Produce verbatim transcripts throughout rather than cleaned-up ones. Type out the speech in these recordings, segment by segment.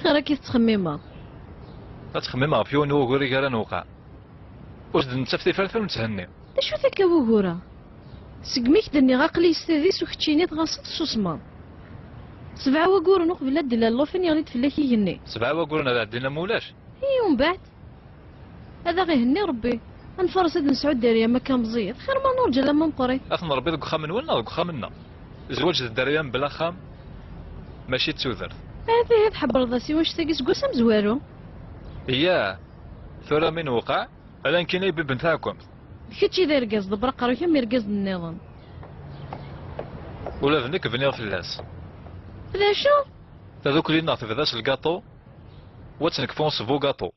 Ayɣer akka i tettxemmimeḍ? Ad ttxemmimeɣ ɣef yiwen n wugur i ara newqeɛ. Ur s-d-nettaf tifert ur netthenni. D acu-t akka wugur-a? Segmi k-d-nniɣ aql-i s tadist u keččini dɣa s tessusmeḍ. Sebɛa waguren uqbel ad d-ilal llufan yeɣli-d fell-ak igenni. Sebɛa waguren ad ɛeddin am ulac. I umbeɛd? Ad aɣ-ihenni Rebbi. Ad nfares ad nesɛu dderya am akka meẓẓiyet, xir ma nurǧa alamma meqqrit. Ad ten-Rebbi deg uxxam-nwen neɣ deg uxxam-nneɣ? Zzwaǧ d dderya mebla axxam, mačči d tudert. Ahat ihi tḥebbreḍ-as i wanect-agi seg wass amezwaru? Iyah, tura mi newqeɛ, ala nekkini i yebibben taɛkemt. D kečč i d argaz, ḍebber aqerru-k am irgazen nniḍen. Ula d nekk bniɣ fell-as. D acu? Tadukli-nneɣ tebda s lgaṭu, wa tt-nekfu s bugaṭu.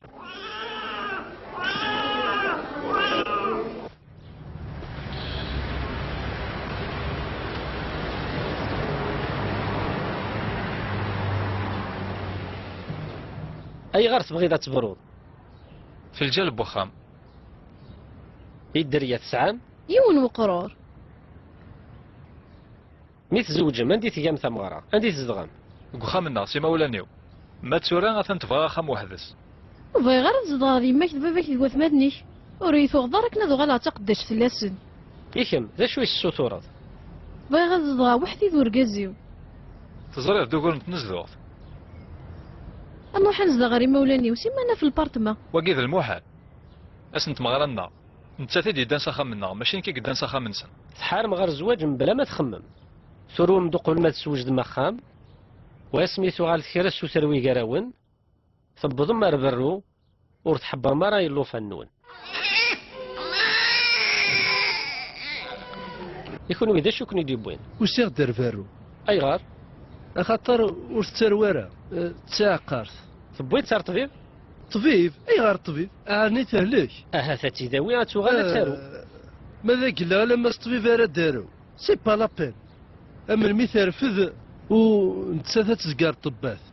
Ayɣer tebɣiḍ ad tebruḍ? Fi lǧal n wexxam. I dderya tesɛam? Yiwen weqrur. Mi tzewǧem, anda i tgam tameɣra? Anda i tzedɣem? Deg uxxam-nneɣ s imawlan-iw. Ma d tura, atan tebɣa axxam weḥd-s. Ur bɣiɣ ara ad zedɣeɣ d yemma-k d baba-k d watmaten-ik. Ur iyi-tuɣeḍ ara akken ad uɣaleɣ d taqeddact fell-asen. I kemm, d acu i tessutureḍ? Bɣiɣ ad zedɣeɣ weḥd-i d urgaz-iw. Teẓriḍ d ugur n tnezduɣt. Ad nruḥ ad nezdeɣ ɣer imawlan-iw, simma naf lpartma. Wagi d lmuḥal. Ass n tmeɣra-nneɣ. Nettat i d-yeddan s axxam-nneɣ, mačči nekk i yeddan s axxam-nsen. Tḥarem ɣer zzwaǧ mebla ma txemmem. Turwem-d uqbel ma teswejdem axxam, u asmi tuɣal tkar assuter wi gar-awen, tewwḍem ar berru, ur tḥebbṛem ara i llufan-nwen. I kunwi, d acu i ken-id-yewwin? Usiɣ-d ar berru. Ayɣer? Axaṭer ur tettarew ara, eh, d taɛeqqart. Tewwiḍ-tt ar ṭṭbib? Ṭṭbib? Ayɣer ṭṭbib? Ɛni tehlek? Ahat ad tt-id-awi, ad tuɣal ad tarew. Eh, ma d agella alamma s ṭṭbib ara d-arew. C'est pas la peine. Am melmi terfed u nettat ad tezger ṭṭebbat.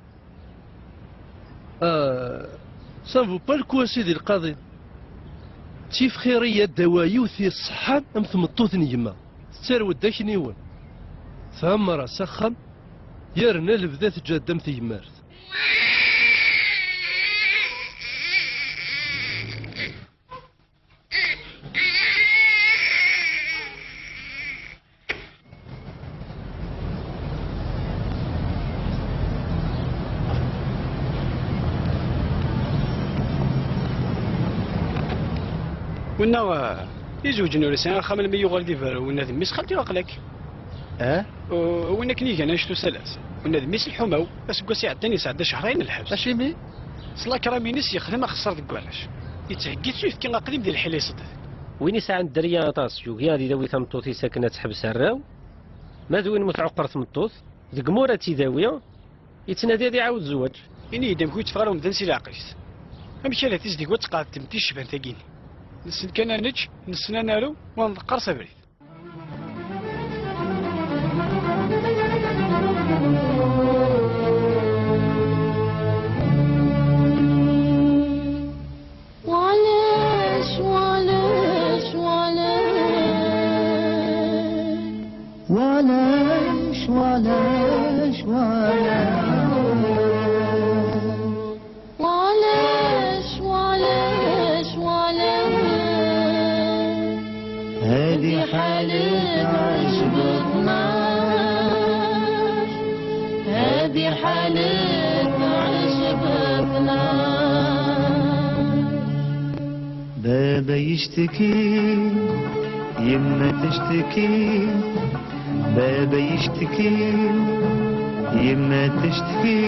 Ah, ça ne vaut pas le coup a sidi lqaḍi. Ttif xir i yaddawa yiwet iṣeḥḥan am tmeṭṭut n gma. Tettarew-d akniwen. Tɛemmer-as axxam, yerna lebda teǧǧa-d am tegmert. Winna, ah, izewǧen ur yesɛi axxam almi yuɣal d iberru, winna d mmi-s xalti-w aql-ak. Ah? U-, win akken igan annect usalas. Winna d mmi-s lḥumaw, aseggas iɛeddan yesɛedda cehrayen n lḥebs. Acimi? S lakram-ines yexdem axeṣṣar deg warrac. Yettheggi-tt uyefki aqdim di lḥila iṣedden. Win isɛan dderya aṭas, yugi ad idawi tameṭṭut-is akken ad teḥbes arraw. Ma d win mu tɛuqqer tmeṭṭut, deg mura ad tt-idawi, yettnadi ad iɛawed zzwaǧ. Ini-yi-d amek ur yetteffeɣ ara umdan si leɛqel-is. Amek ala tizdegwa d tqaɛet tmetti yecban tagini? Nessen kan ad nečč, nessen ad naru, u ad nḍeqqer s abrid. وعلاش، وعلاش، وعلاش؟ وعلاش، وعلاش، وعلاش؟ وعلاش، وعلاش، وعلاش؟ هادي حالة عجبتناش، هادي حالة عجبتناش. بابا يشتكي، يما تشتكي، بابا يشتكي، يما تشتكي.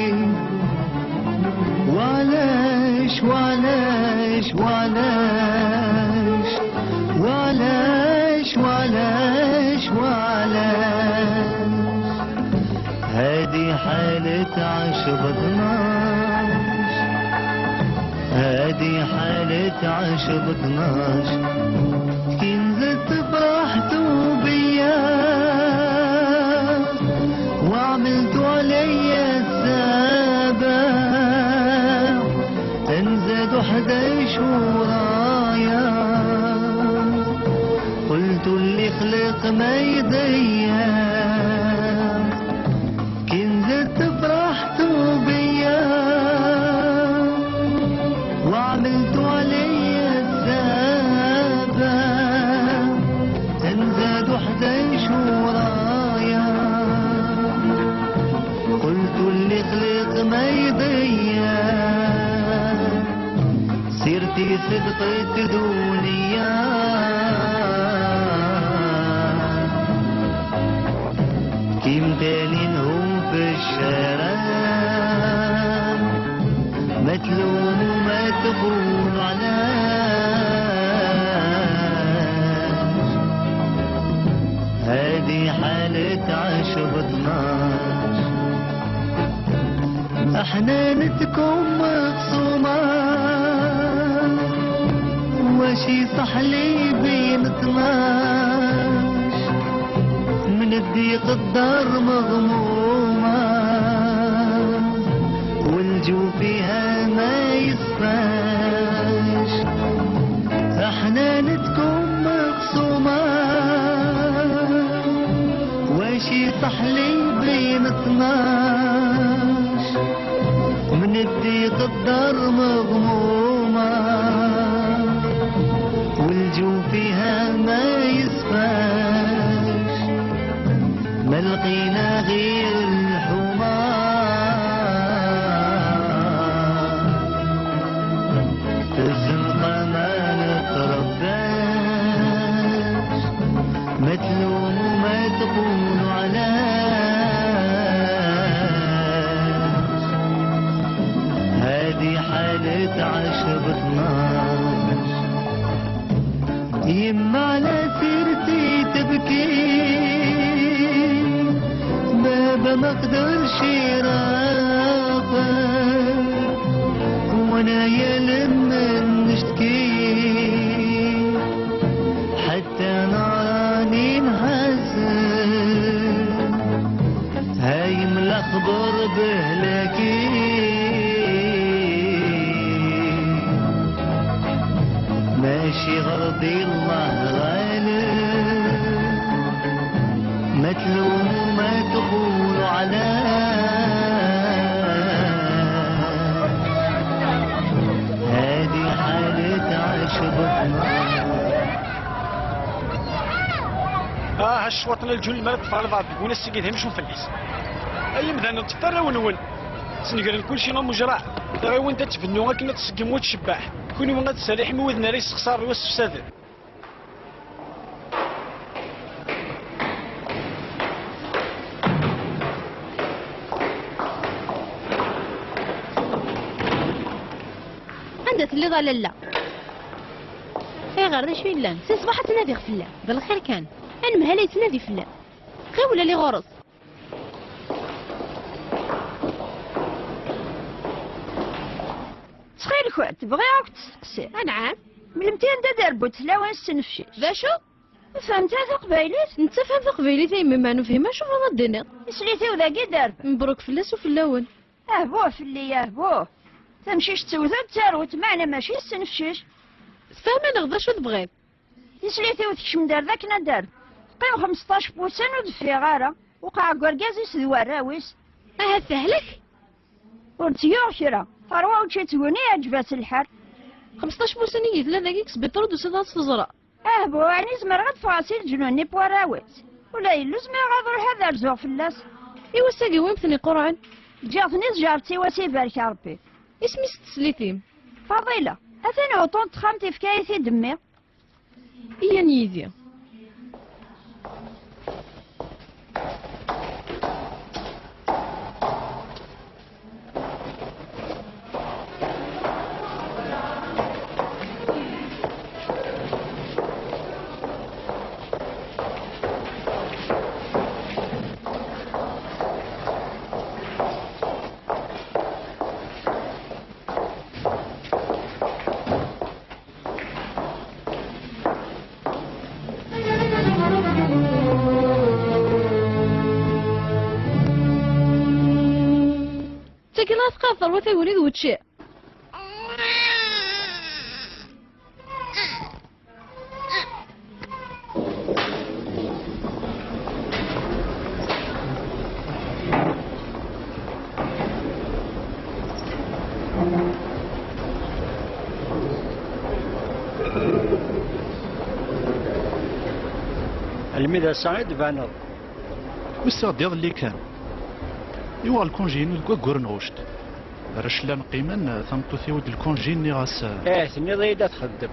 وعلاش، وعلاش، وعلاش؟ وعلاش، وعلاش، وعلاش؟ هادي حالة عشرة اثناش، هادي حالة عشرة اثناش. كي نزلت فرحت بيا وعملت عليا السابع، انزادوا حداش ورايا، قلت اللي خلق ما يضيع. كي نزلت فرحت بيا Tebɣiḍ dunya, kimdanin hum fi ccaraɛ, ma tlum ma tqul ɛlac, hadi ḥalet ɛecr beṭnac. Aḥna netkum mexṣuma, waci ṣaḥ li bin tnac, من الضيق الدار مغمومة، والجو فيها ما يصفاش. احنا نتكم مخصومة، واشي صح لي بين اثناش، من الضيق الدار مغمومة، والجو فيها ما يصفاش. ما لقينا غير الحومة، في الزنقة ما نترباش، ما تلوموا ما تقولوا علاش، هادي حالة عشر بطناش. يما على سيرتي تبكي، بابا ما قدرش يراقب، وانا يا لمن نشتكي، حتى انا راني نحزن. هايم الأخبار بهلاكي، ماشي غرضي الله غالب، ما تلوموا ما تقولوا على، هادي حالة عشب النار. Ah, ccwaṭna lǧul ma ṭṭfeɣ lbaɛḍ deg-wen ass-agi d amcum fell-as. Ay imdanen ṭṭef arraw-nwen. Snegren kulci am ujraɛ. Taɣiwant ad tbennu akken ad tṣeggem u tcebbeḥ. Kunwi ad tserriḥem i widen ara yessexṣaren u ad ssefsaden. Anda telliḍ a lalla? Ayɣer, d acu yellan? Si ṣṣbeḥ ad ttnadiɣ fell-am. D lxir kan. Anemhal yettnadi fell-am. Ɣiwel ali ɣur-s. Ttxil-kent, bɣiɣ ad k-steqsiɣ. Anɛam. Melmi anda d-rebbunt tlawin s tnefcict? D acu? Tfehmemt ara taqbaylit? Netta fhem taqbaylit a yemma, meɛna ur nefhim acu tebɣiḍ ad d-tiniḍ. Tislit-iw dagi derba. Mebruk fell-as u fell-awen. Ahbuh fell-i, ahbuh. Tamcict tewwet-d tarut, meɛna mačči s tnefcict. Tfehmeḍ neɣ d acu tebɣiḍ? Tislit-iw tekcem-d ar dakken ad d-terr. Teqqim xmesṭac n wussan ur d-teffiɣ ara. Wqeɛ deg urgaz-is d warraw-is. Ahat tehlek? Ur tt-yuɣ kra. Terwa učči d tguni, yeɛǧeb-as lḥal. Xmesṭac n wussan i yella dagi deg sbiṭar, ur d-tusiḍ ad tt-teẓreḍ? Ah, bu ɛni zemreɣ ad ffɣeɣ si leǧnun-nni n warraw-is? Ula yellu zmireɣ ad ruḥeɣ ad rzuɣ fell-as. I wass-agi wi m-ten-iqurɛen? Ǧǧiɣ-ten i tjaṛet-iw, ad s-ibarek Ṛebbi. Isem-is teslit-im? Faḍila. Atan uṭṭun n texxamt ifka-yi-t-id mmi. Iyyan yid-i. Ttagin ɣef qqar terwa taguni d wučči. Almi d ass-a i d-tbaneḍ. Usiɣ-d iḍelli kan. Yuɣal lkunji-inu deg waggur n ɣuct. Arrac llan qqimen, tameṭṭut-iw d lkunji, nniɣ-as. Eh, tenniḍ-iyi-d ad txeddem.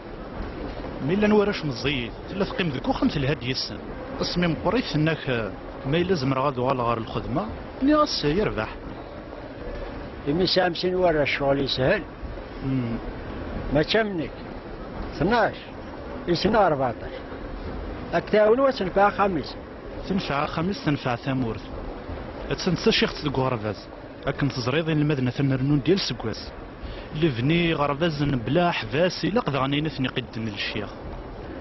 Mi llan warrac meẓẓiyit, tella teqqim deg uxxam, telha-d yis-sen. Asmi meqqrit, tenna-k, ma yella zemreɣ ad uɣaleɣ ɣer lxedma, nniɣ-as yerbeḥ. Imi sɛam sin warrac, ccɣel yeshel. Hmm. Mačči am nekk. Tnac, yis-neɣ rbeɛṭac. Ad k-tɛawen u ad tenfeɛ axxam-is. Tenfeɛ axxam-is, tenfeɛ tamurt. Attan d tacixt deg uɣerbaz. Akken teẓriḍ, inelmaden atan rennun-d yal seggas. Lebni iɣerbazen bla aḥbas, ilaq daɣen ayen i ten-iqidden d ccix.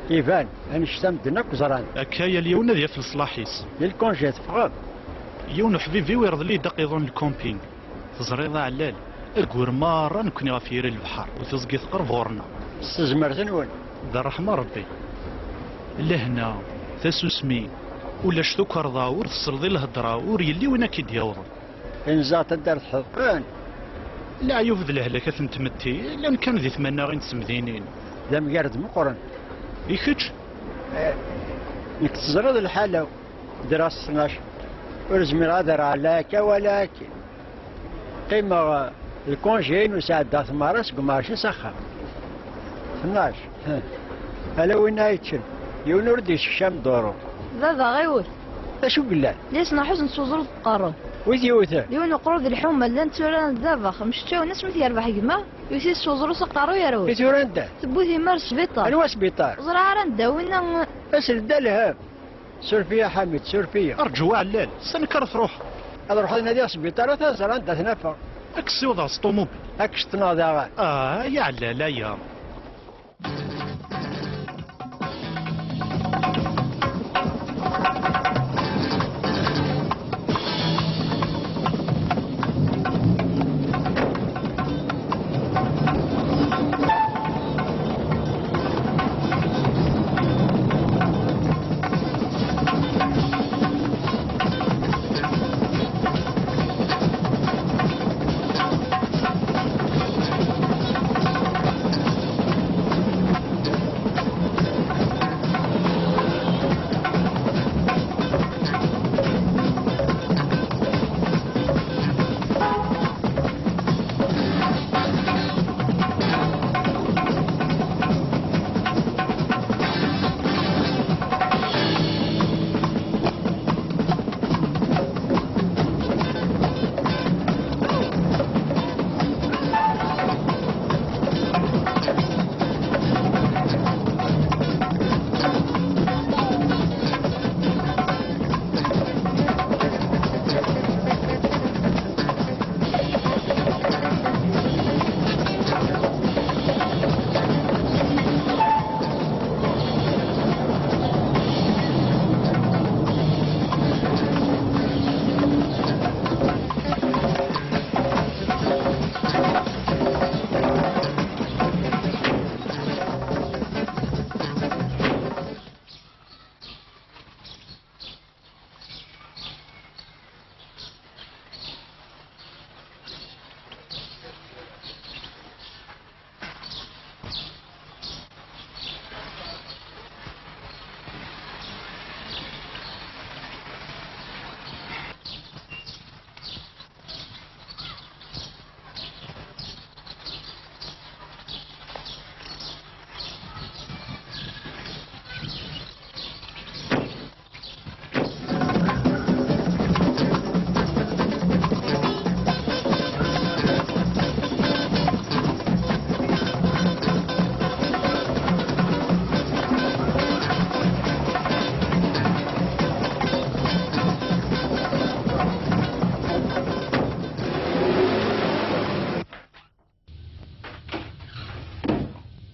Iban, annect-a medden akk ẓran. Akka, yal yiwen ad yaf leṣlaḥ-is. Di lkunji teffɣem? Yiwen uḥbib-iw irḍel-iyi-d aqiḍun n lkamping. Teẓriḍ a Ɛellal, aggur merra nekkni ɣef yiri n lebḥer, u tiẓgi teqreb ɣur-neɣ. S tezmert-nwen. D ṛṛeḥma n Ṛebbi. Lehna, tasusmi, ulac tukerḍa, ur tesleḍ i lhedṛa, ur yelli win ad k-id-yawḍen. Inẓaɣ taddart ḥedqen. Leɛyub d lehlak n tmetti llan kan di tmannaɣin d temdinin. D amgarad meqqren. I kečč? Eh, nekk teẓriḍ lḥala-w, ddreɣ s tnac. Ur zmireɣ ad rreɣ la akka wala akken. Qqimeɣ, eh, lkunji-inu sɛeddaɣ-t merra seg umarci s axxam. Tnac. Ala winna yeččen. Yiwen ur d-yessekcam duṛu. Baba, ɣiwel. D acu yellan? Liesnaḥus n suẓru teqqaren. Wi t-yewten? Yiwen uqrur d lḥuma llan tturaren ddabex, mceččawen asmi t-yerbeḥ gma, yuti-t s uẓru s aqerru yerwel. I tura anda? Tewwi-t imar sbiṭar. Anwa sbiṭar? Ur ẓriɣ ara anda, winna. Asel-d a lhem. Suref-iyi a Ḥamid, suref-iyi. Rǧu a Ɛellal, s amek ara truḥeḍ? Ad ruḥeɣ ad nadiɣ sbiṭar, ad t-ẓreɣ anda t-nafeɣ. Ad k-ssiwḍeɣ s ṭumubil. Ad k-ceṭṭneɣ daɣen. Ah, ya Ɛellal, aya.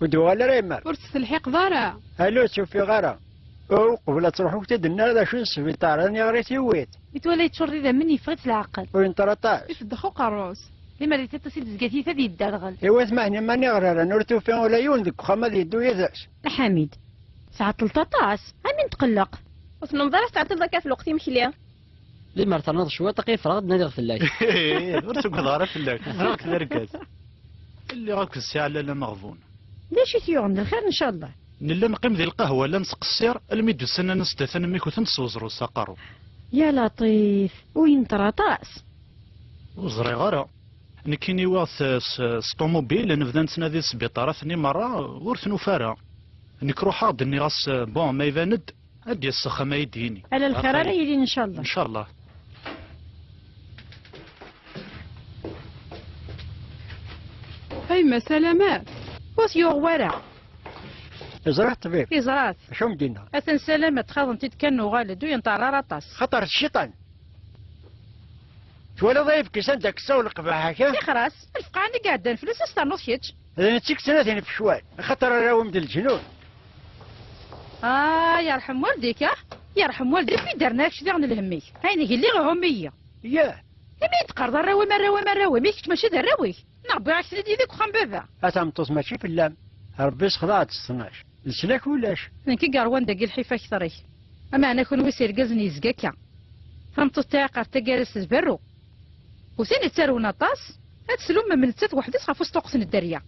Ur d-uɣal ara yemma. Ur tt-telḥiqeḍ ara. Alo, ur tt-ufiɣ ara. Aw, qbel ad truḥ, ur k-t-id-nniɣ d acu n sbiṭar, aniɣer i t-yewwit? Mi twala yeččur d idammen, yeffeɣ-itt leɛqel. Ur yenṭer aṭas. Ifeddex uqerru-s. Limer di tiṭ-is i d-tezga tiyita ad yedderɣel. Iwat mahni ma niɣer ara, ur tufi ula yiwen deg uxxam ad yeddu yid-s. Lḥamid, tɛeṭṭleḍ aṭas, amin tqelleq? Ur tennummeḍ ara tettɛeṭṭileḍ akka ɣef lweqt imekli. Limer terniḍ cwiṭ, aql-i ffreɣ ad nadiɣ fell-ak. Ur ttuggadeɣ ara fell-ak, ẓriɣ-k d argaz. Lliɣ akked Si Ɛellal ameɣbun. D acu i t-yuɣen d lxir, ncallah? Nella neqqim di lqahwa, la nettqessir, almi d-usan ad nas-d atan mmi-k u ten-teswezreḍ s aqerru. Ya Laṭif, ur yenṭer aṭas. Ur ẓriɣ ara. Nekkini uɣeɣ-t s, s ṭumubil, nebda nettnadi s sbiṭarat-nni merra, ur t-nufi ara. Nekk ruḥeɣ-d, nniɣ-as, bon, ma iban-d, ad d-yas s axxam ad yi-d-yini. Ala lxir ara yilin, ncallah. Ncallah. A yemma, salamat. Ur t-yuɣ wara. Yeẓra-t ṭṭbib? Yeẓra-t. Acu am-d-yenna? Atan salamat, xaḍen-t-id kan, nuɣal-d, ur yenṭerr ara aṭas. Xaṭer d cciṭan. Twalaḍ ayefki s anda k-tsaw leqbaḥ-aka? Tixer-as, lefqeɛ-nni i iɛeddan fell-as, ad s-ternuḍ kečč. D netta i yettnatin f ccwal, axaṭer arraw-im d leǧnun. Ah, yerḥem waldik, ah? Yerḥem waldik, mi d-rna kečč diɣen lhemm-ik. Ayen i lliɣ iɛum-iyi. Yah. Imi i d-teqqareḍ arraw-im, arraw-im, arraw-im, i kečč mačči d arraw-ik? Neɣ wwiɣ-ak-ten-id yid-i deg uxxam baba? A tameṭṭut, mačči fell-am. Rebbi yessexdeɛ-d s tnac. Leslak ulac. D nekk i yeṛwan dagi lḥif akteṛ-ik. Ameɛna kunwi s irgazen yezga akka. Tameṭṭut taɛiqert taggara-s d berru. U tin yettarwen aṭas, ad teslummem nettat weḥd-s ɣef ustuqet n dderya.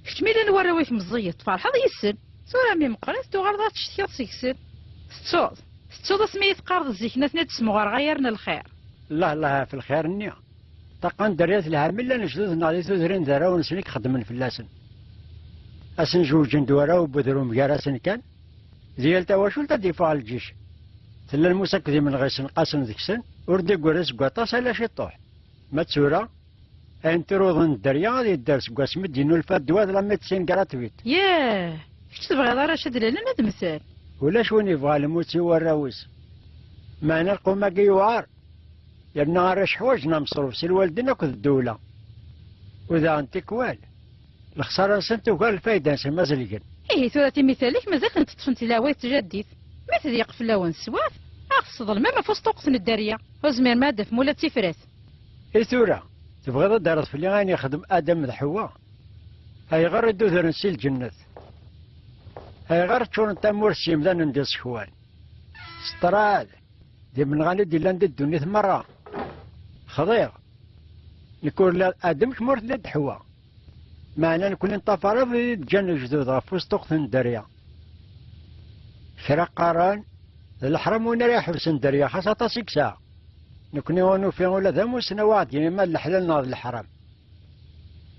Kečč mi llan warraw-ik meẓẓiyit, tferḥeḍ yis-sen. Tura mi meqqrit, tuɣaleḍ ad tcetkiḍ seg-sen. Tettuḍ. Tettuḍ asmi i teqqareḍ zik-nni ad ten-id-smuɣreɣ ay arn lxir. Allah, Allah ɣef lxir-nni. Ṭṭaqa n dderya telha mi llan lejdud-nneɣ di tudrin d arraw-nsen i ixeddmen fell-asen. Ad sen-zewǧen d warraw n wedrum gar-asen kan. Di yal tawacult ad d-yeffeɣ lǧic. Tella lmus akked imenɣi senqasen deg-sen, ur d-iggar seg waṭas ala ciṭṭuḥ. Ma d tura, ayen turuḍen n dderya ad yedder seg wasmi d-yennulfa ddwa d la médecine gratuite. Yah! Kečč tebɣiḍ arrac ad d-lalen ad mmten? Ulac win yebɣa lmut i warraw-is. Meɛna lqum-agi yewɛer. Yerna arrac ḥwaǧen ameṣruf si lwaldin akked ddewla. U daɣen tikwal, lexsara-nsen tugar lfayda-nsen ma zelgen. Ihi tura timital-ik mazal tent-ṭṭfent di leɛwayed n tjaddit. Mi tḍeq fell-awen teswiɛt, ad ɣ-tesseḍlem am ɣef ustuqet n dderya. Ur tezmirem ad d-tafem ula d tifrat. I tura, tebɣiḍ ad d-terreḍ fell-i ayen yexdem Adam d Ḥewwa? Ayɣer i d-udren si lǧennet? Ayɣer ččuren tamurt s yemdanen d iẓekwan? S ṭṭrad, d imenɣan i d-illan di ddunit merra. Xḍiɣ. Nekk ur lliɣ d Adem, kemm ur telliḍ d Ḥewwa. Meɛna nekni neṭṭafar abrid i d-ǧǧan lejdud ɣef ustuqet n dderya. Kra qqaren, d leḥram win ara iḥebsen dderya, xas aṭas i yesɛa. Nekni ur nufi ula d amussnaw a ɣ-d-yini ma d leḥlal neɣ d leḥram.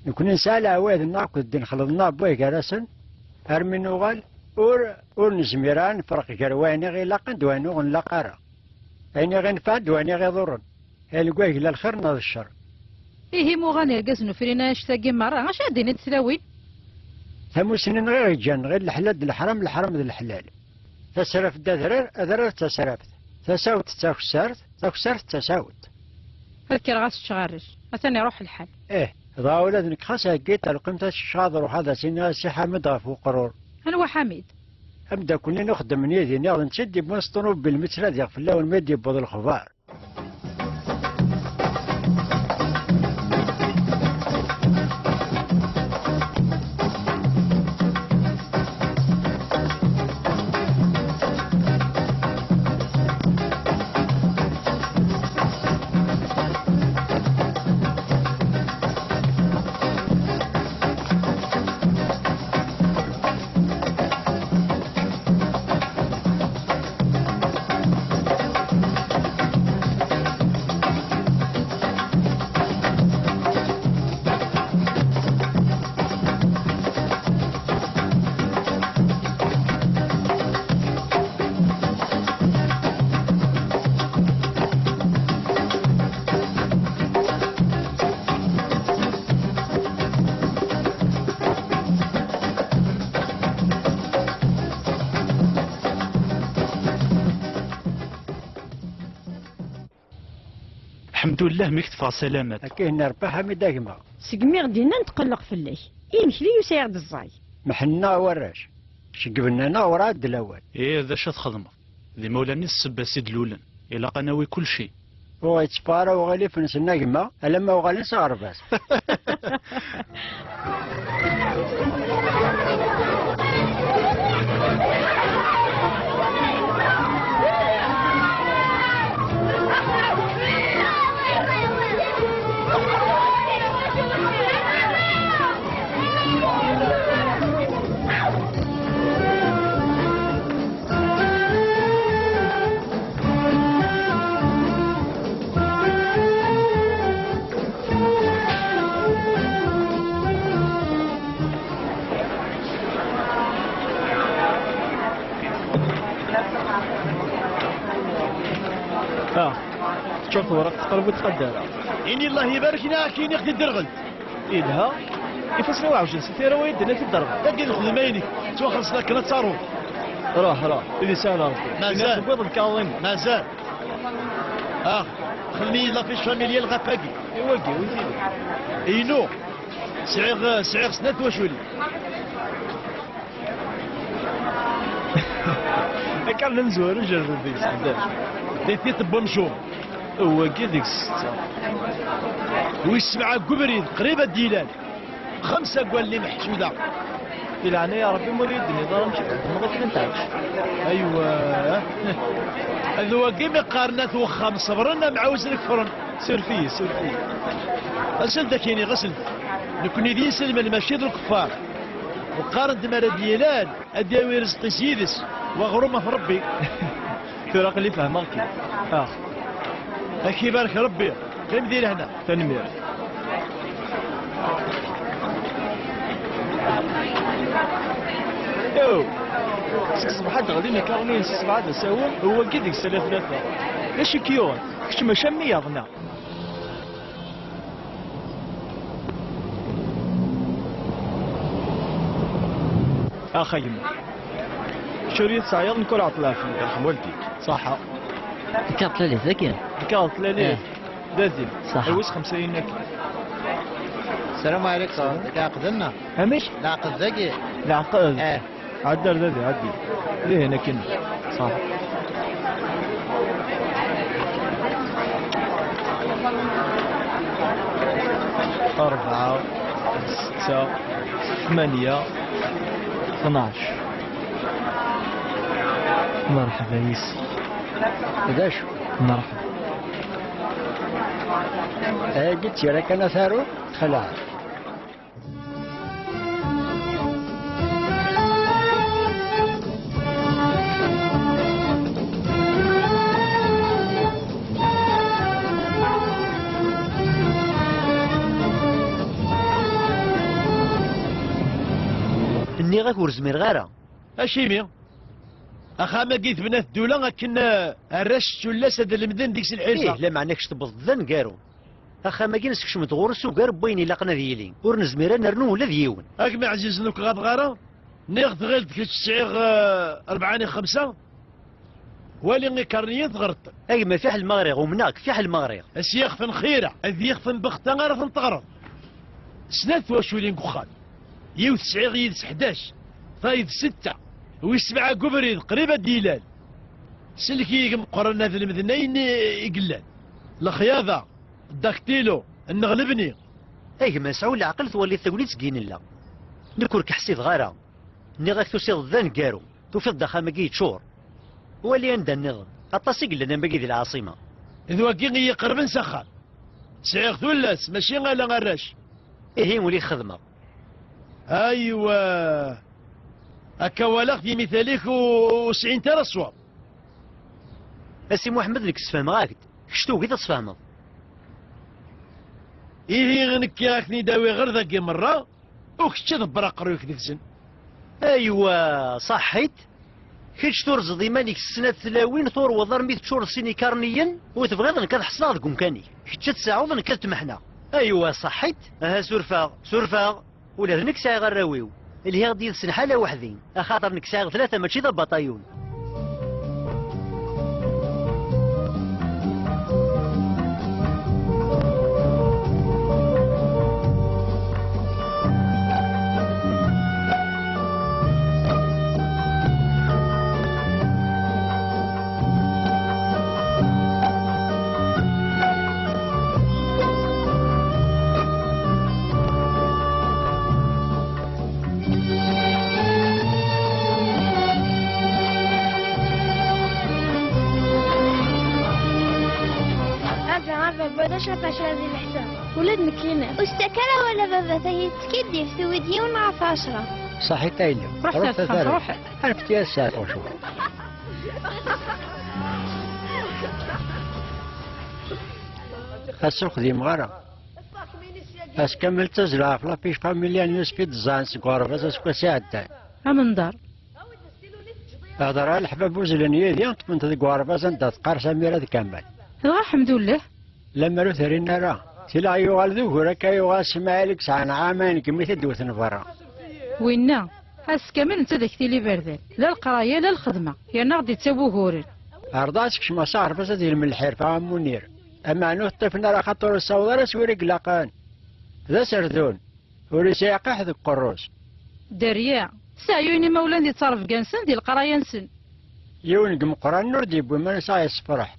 Nekni nesɛa leɛwayed-nneɣ akked ddin xleḍ-nneɣ n way gar-asen, armi nuɣal ur, ur nezmir ara ad nefreq gar wayen i ɣ-ilaqen d wayen ur ɣ-nlaq ara. Ayen i ɣ-inefɛen d wayen i ɣ-iḍurren. Ayen deg way yella lxir neɣ d ccer. Ihi ma uɣalen irgazen ufrin annect-agi merra, acu ara d-inint tlawin? Tamussni-nneɣ i ɣ-iǧǧan, ɣer leḥlal d leḥram, leḥram d leḥlal. Tasraft d adrar, adrar d tasraft. Tasawt d takessart, takessart d tasawt. Ad kkreɣ ad s-ččeɣ arrac. Atan iruḥ lḥal. Ih, dɣa ula d nekk xas heggiɣ talqimt ad s-ččeɣ ad ruḥeɣ ad as-iniɣ a Si Ḥamid ɣef uqrur. Anwa Ḥamid? Ameddakel-nni n uxeddem n yidi, nniɣ d netta i d-yewwin s ṭumubil mi ttnadiɣ fell-awen mi d-yewweḍ lexbar. Ḥemdullah mi k-teffeɣ salamat. Akka i yenna Rebbi, Ḥamid a gma. Segmi ɣ-d-innan tqelleq fell-ak, imekli ur sɛiɣ d ẓẓay. Meḥnen-aɣ warrac, ceggben-aneɣ werɛad d lawan. Ih, d acu ad txedmeḍ? D imawlan i d ssebba s i d-lulen. Ilaq ad nawi kulci. Ur ɣ-itteffeɣ ara uɣilif-nsen a gma, alamma uɣalen s aɣerbaz. Ah, teččur tewriqt, teqreb ur tqadd ara. Ini Allah ibarek, neɣ ad k-iniɣ tidderɣelt. Yelha. Ifassen-iw ɛewjen si tira-w, yedden ad t-id-ḍerbeɣ. Dagi nexdem ayen-ik, ttwaxelṣeḍ akken ad taruḍ. Ruḥ, ruḥ, id isahel Ṛebbi. Mazal. Tewwiḍ lkaḍ-im. Mazal. Ah, xdem-iyi-d la fiche familiale ɣef wagi. I wagi, wi t-ilan? Inu. Sɛiɣ, sɛiɣ snat twaculin. Akka d amezwaru, jerred deg-s ḥdac. Di tiṭ n wamcum. Wagi deg-s setta. Wis sebɛa deg ubrid, qrib ad d-ilal. Xemsa deg wallen imeḥcuda. Di leɛnaya Ṛebbi, ma ur yi-d-tenniḍ ara amek i txedmeḍ akken ad tɛedceḍ. Aywa. D wagi mi qqaren at wexxam ṣebren, am ɛawzen kefren. Suref-iyi, suref-iyi. Asen-d ad k-iniɣ, asen-d. Nekni d inselmen, mačči d lkeffar. Qqaren-d mi ara d-yilal, ad d-yawi rrezq-is yid-s, weɣrum ɣef Ṛebbi. Tura aql-i fehmeɣ-kem. Ah. Ad k-ibarek Ṛebbi. Qqim di lehna. Tanemmirt. Yo! Seg ṣṣbeḥ ad d-ɣlin lkaɣniyen s ṣṣbeḥ d asawen, wagi deg-s ala tlata. D acu i k-yuɣen? Kečč mačči am wiyaḍ, neɣ? Ax a gma. Kečč ur yi-tesɛiḍ, nekk ur ɛeṭṭleɣ fell-ak. Ṛeḥm waldik. Ṣaḥa. Lkaɣeḍ tlalit dagi? Lkaɣeḍ tlalit. Eh. D azil. Ṣaḥa. Awis xemsa yinak. Sslam ɛlikum. Lɛeqd-nneɣ. Amek? Lɛeqd dagi. Lɛeqd. Eh. Ɛeddi ar dagi, ɛeddi. Dihin akin. Ṣaḥa. Rebɛa, setta, tmanya, tnac. Merḥba yis-k. D acu? Merḥba. Agi d tira kan a taru? Xelɛet. Nniɣ-ak ur zmireɣ ara. Acimi? Axxam-agi tebna-t ddula akken, eh, arrac s tullas ad lemden deg-s lḥirfa. Ih, lameɛna kečč tewweḍ-d d aneggaru. Axxam-agi nessekcem-d ɣur-s ugar n wayen ilaqen ad yili. Ur nezmir ad nernu ula d yiwen. A gma ɛzizen ur k-ɣaḍeɣ ara. Nniɣ tɣileḍ kečč sɛiɣ, eh, rebɛa neɣ xemsa? Wali ikarniyen teɣreḍ. A gma fiḥel ma ɣriɣ, umneɣ-k fiḥel ma ɣriɣ. A s-yixef n xira, ad yixef n bexta ara ten-teɣreḍ. Snat twaculin deg uxxam. Yiwet sɛiɣ yid-s ḥdac, tayeḍ setta, wis sebɛa deg ubrid qrib ad d-ilal. Sellek-iyi meqqren ad lemden ayen i, i yellan. Lexyaḍa, ddaktilo, nneɣ lebni. A gma sɛu leɛqel, twaliḍ tagnit deg i nella. Nekk ur k-ḥsideɣ ara. Nniɣ-ak tusiḍ-d d aneggaru, tufiḍ-d axxam-agi yeččur. Wali anda nniḍen, aṭas i yellan am wagi di lɛaṣima. D wagi i yi-iqerben s axxam. Sɛiɣ tullas, mačči ala arrac. Ihi, uli xedmeɣ. Aywa. Akka walaɣ timital-ik u-, ur sɛint ara ṣṣwab. A Si Muḥemmed, nekk sfehmeɣ-ak-d, kečč tugiḍ ad tfehmeḍ. Ihi, nekki ad k-ten-id-awiɣ ɣer dagi merra, u kečč ad ḍebber aqerruy-ik deg-sen. Aywa, ṣaḥḥit. Kečč turzeḍ iman-ik s snat tlawin, turweḍ armi teččureḍ sin ikarniyen, u tebɣiḍ nekk ad ḥesleɣ deg umkan-ik. Kečč ad tseɛɛuḍ, nekk ad tmeḥneɣ. Aywa, ṣaḥḥit. Aha, surfeɣ, surfeɣ. Ula d nekk sɛiɣ arraw-iw. Lhiɣ-d yid-sen ḥala weḥd-i, axaṭer nekk sɛiɣ tlata, mačči d abaṭayun. Arǧa, a baba, d acu ɣef ɛecra di leḥsab? Ula d nekkini. Ur s-ttak ara awal a baba, tagi teskiddib, tewwi-d yiwen ɣef ɛecra. Ṣaḥit a yelli. Ruḥ ruḥ a tafat, ruḥ. Anfet-iyi ad sɛedɣeɣ cwiṭ. Ass ur xdimeɣ ara. Ass kamel ttazzleɣ ɣef la fiche familiale n Yusef i d-ẓẓɛen seg uɣerbaz aseggas iɛeddan. Amendar. Hḍeṛ a leḥbab, uzzlen yid-i, ṭṭfen-t deg uɣerbaz anda teqqar Samira d Kamal. Dɣa ḥemdullah. Lemmer ur t-rrin ara, tila yuɣal d ugur akka yuɣal Smaɛil i yesɛan ɛamayen deg mi t-id-wten berra. Winna, ass kamel netta d ak-tili iberdan, la leqraya la lxedma, yerna ɣ-d-ittawi uguren. Ɛerḍeɣ ad skecmeɣ s aɣerbaz ad ilmem lḥirfa am Munir. Ameɛnu ur t-ṭṭifen ara axaṭer ur yessaweḍ ara s win i ilaqen. D aserdun. Ur yesɛi aqqiḥ deg uqerru-s. Dderya, sseɛyuyen imawlan di ttrebga-nsen, di leqraya-nsen. Yiwen deg imeqqranen ur d-yewwi iman-is ad ɣ-yessefreḥ.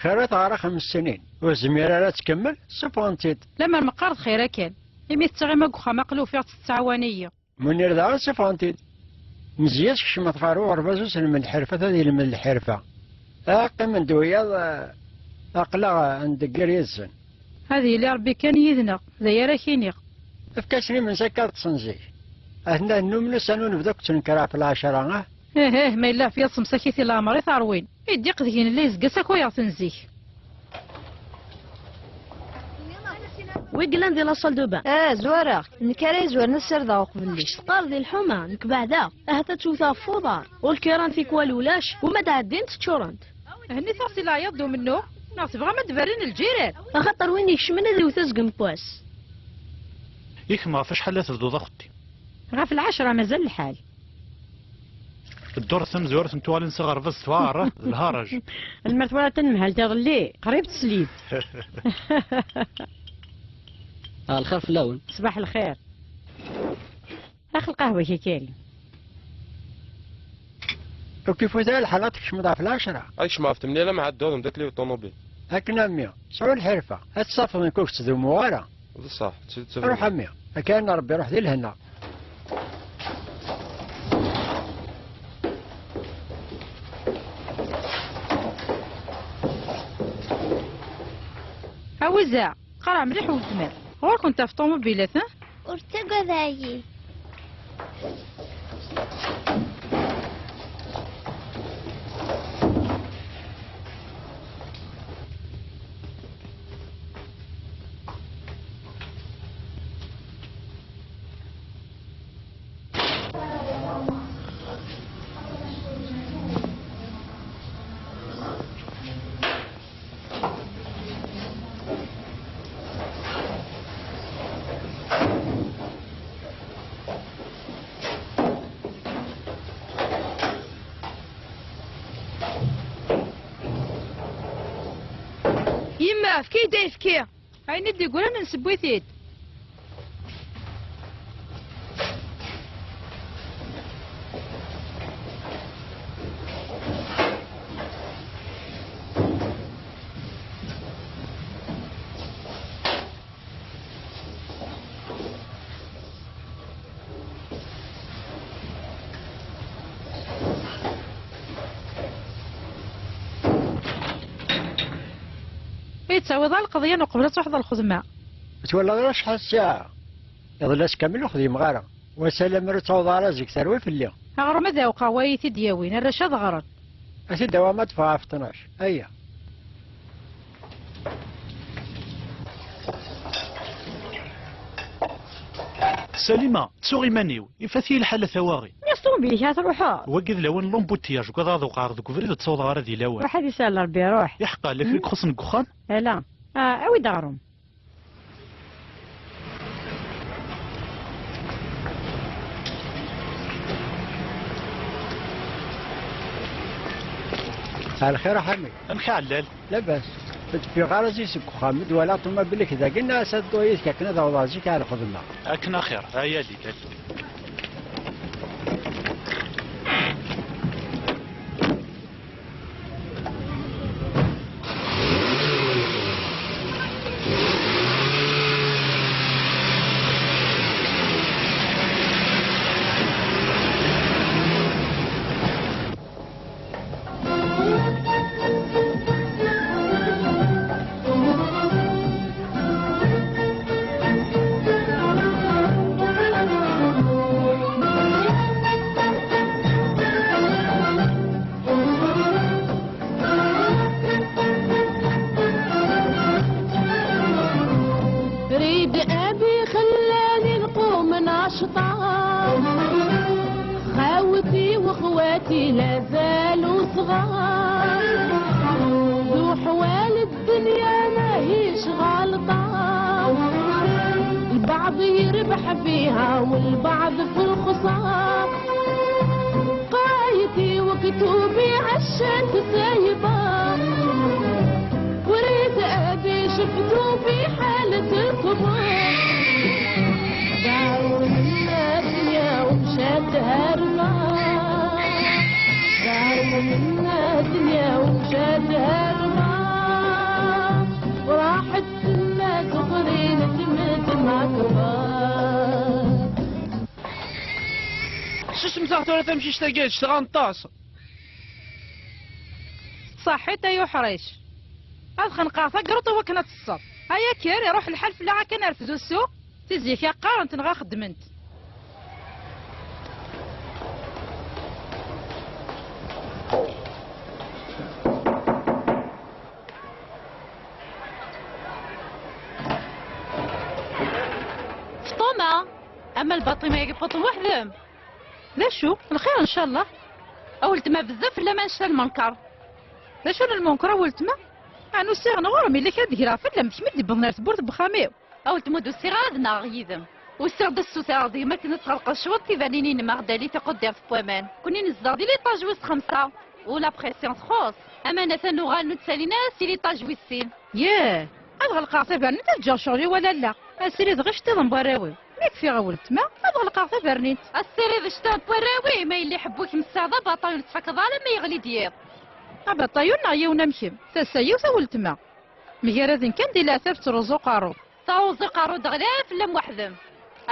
Xir ad ɣer axem snin, ur tezmir ara ad tkemmel, ssufɣen-tt-id. Lemmer meqqar d xir akan, imi tettɣima deg uxxam aql-i ufiɣ-tt tettɛawan-iyi. Munir daɣen ssufɣen-t-id. Mezya skecmeɣ-t ɣer uɣerbaz uselmed n lḥirfa ad ilmed lḥirfa. Aqqimen-d wiyaḍ, eh, aql-aɣ, eh, ndegger yid-sen. Ad yili Ṛebbi kan yid-neɣ, d aya ara k-iniɣ. Efk-asen imensi akka ad ṭṭsen zik. Atna nnumen ussan ur nebda akk ttnekra ɣef lɛecṛa, ah? Ih, ih, ma yella ɣef yiḍes msakit i leɛmer i t-ṛwin. Iddiq deg-i nella yezga sakayeɣ-ten zik. Wi yellan di la salle de bain? Ah, zwareɣ-k. Nekk ara yezwaren ad ssardeɣ uqbel-ik. Kečč teqqareḍ di lḥuma, nekk beɛdeɣ. Ahat ad ttewteɣ ɣef uḍar. Ur kkiran tikwal ulac, u ma d-ɛeddint ččurent. Hennit-aɣ si leɛyaḍ d umennuɣ, neɣ tebɣam ad d-berrin lǧiran? Axaṭer win ikecmen ad iwet azgen n wass. I kemm ɣef acḥal ara tebduḍ axeddim? Ɣef lɛecṛa mazal lḥal. Ddurt tamezwarut n tuɣalin s aɣerbaz tettwaɛerra d lharaǧ. Lemmer twalaḍ tanemhalt iḍelli, qrib teslib. Ah, lxir fell-awen. Ṣbaḥ lxir. Ax lqahwa-k a Karim. Ur k-ifut ara lḥal ad tkecmeḍ ɣef lɛecṛa. Ad kecmeɣ ɣef tmenya, la mɛad ddurt mdakli ṭunubil. Akken a mmi, sɛu lḥirfa, ad tessafeḍ nekk ur k-ttdumuɣ ara. D ṣṣeḥ, d tidet. Ruḥ a mmi, akka a Ṛebbi, ruḥ di lehna. Awiza, qaraɛ mliḥ weltma-k. Ɣur-kent ɣef ṭumubilat, ha? Ur ttagad a ɛyi. Yemma, efk-iyi-d ayefki. Ayen i d-yeggran, nsewwi-t-id. I tettawiḍ ara lqeḍyan uqbel ad truḥeḍ ɣer lxedma? Twalaḍ ara acḥal ssaɛa? Iḍelli ass kamel ur xdimeɣ ara. Wass-a lemmer ur ttaweḍ ara zik terwi fell-i. Aɣrum ad awqeɣ wa iyi-t-id-yawin, arrac ad ɣren. Ad t-id-awiɣ ma d-ffɣeɣ ɣef ṭnac. Aya. Salima, ttuɣ iman-iw, ifat-iyi lḥal a tawaɣi. Nniɣ s ṭumubil-ik ara truḥeḍ? Wagi d lawan n l'embouteillage, ugadeɣ ad wqɛeɣ deg ubrid ur ttawḍeɣ ara di lawan. Ruḥ ad isahel Rebbi, ruḥ. Iḥeqqa, la kra i ixuṣṣen deg uxxam? Ala. Ah, awi-d aɣrum. Ɛelxir a Ḥami. Amek a Ɛellal? Labas. Ur d-ffiɣeɣ ara zik seg uxxam, mi d-walaɣ ṭumubil-ik dagi, nniɣ-as ad dduɣ yid-k akken ad awḍeɣ zik ar lxedma. Akken axir, ay Ali, ali. والبعض في الخصام. قايتي وكتوبي عشان تسيبا. وريت أبي شفتو في حالة الكبار. داروا منا الدنيا ومشات هربا. داروا منا الدنيا ومشات هربا. وراحت الناس أخرين تمت مع كبار. Susem tura tamcict-agi, ǧǧet-aɣ neṭṭes. Ṣaḥit ay uḥric. Ad xenqeɣ tagruṭ i wakken ad teṣṣeḍ. Aya kker, iruḥ lḥal fell-aɣ akken nerfed usu. Si zik-a qqarent neɣ xeddment. Fṭuma, ama lbaṭima-agi n weḥd-m. D acu? Lxir, ncallah. A weltma, bezzaf fell-am annect-a lmenker. D acu n lmenker, a weltma? Ɛni usiɣ-n ɣur-m, yella kra ad greɣ fell-am, d kemm i d-iwwḍen ar tewwurt n wexxam-iw. A weltma, ur d-usiɣ ara ad nnaɣeɣ yid-m. Usiɣ-d ad ssutureɣ deg-m akken ad tɣelqeḍ cwiṭ tibanin-inem ɣer Dali Taquddart n waman. Kunni nezdeɣ di l'étage wis xemsa, u la pression txuṣṣ. Aman atan uɣalen ur ttalin ara si l'étage wis sin. Yah! Ad ɣelqeɣ tabernit, ad ǧǧeɣ ccɣel-iw a lalla. Ad sirideɣ iceṭṭiḍen n warraw-iw. Mi kfiɣ a weltma, ad ɣelqeɣ tabernit. Ad tessirideḍ iceṭṭiḍen n warraw-im, ma yella iḥebbu-k messaɣ d abaṭay ur nettfakkeḍ ara ma yeɣli-d yiḍ. Abaṭay ur neɣ yiwen am kemm. Tasa yiwet a weltma. Mgaraden kan di leɛtab ttruẓu uqerru. Taruẓi uqerru d-ɣli ara fell-am weḥd-m.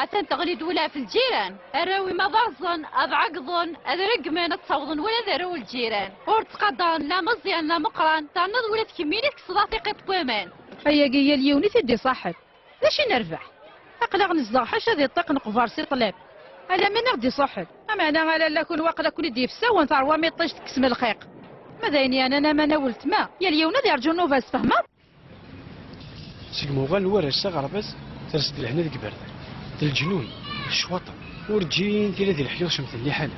Atan teɣli-d ula ɣef lǧiran. Arraw-im ad rẓen, ad ɛeggḍen, ad reggmen, ad ttawḍen ula d arraw n lǧiran. Ur ttqadaren la Meẓyan la Meqqran, terniḍ ula d kemmini tekkseḍ-aɣ tiqiṭ n waman. Ayagi yal yiwen i t-id-iṣaḥeb. D acu i nerbeḥ? Aql-aɣ nezdeɣ ḥaca di ṭṭiq neqber si ṭṭlam. Alamma i ɣ-d-iṣuḥel. Ameɛna a lalla kunwi aql-aken-id yefsawen terwam iṭij tekksem lxiq. Ma d ayen yeɛnan aman a weltma, yal yiwen ad yerǧu nnuba-s, tfehmeḍ? Segmi uɣalen warrac s aɣerbaz, ters-d lehna deg iberdan. D leǧnun, d ccwaṭen. Urǧin tili di leḥyuḍ cemten liḥala.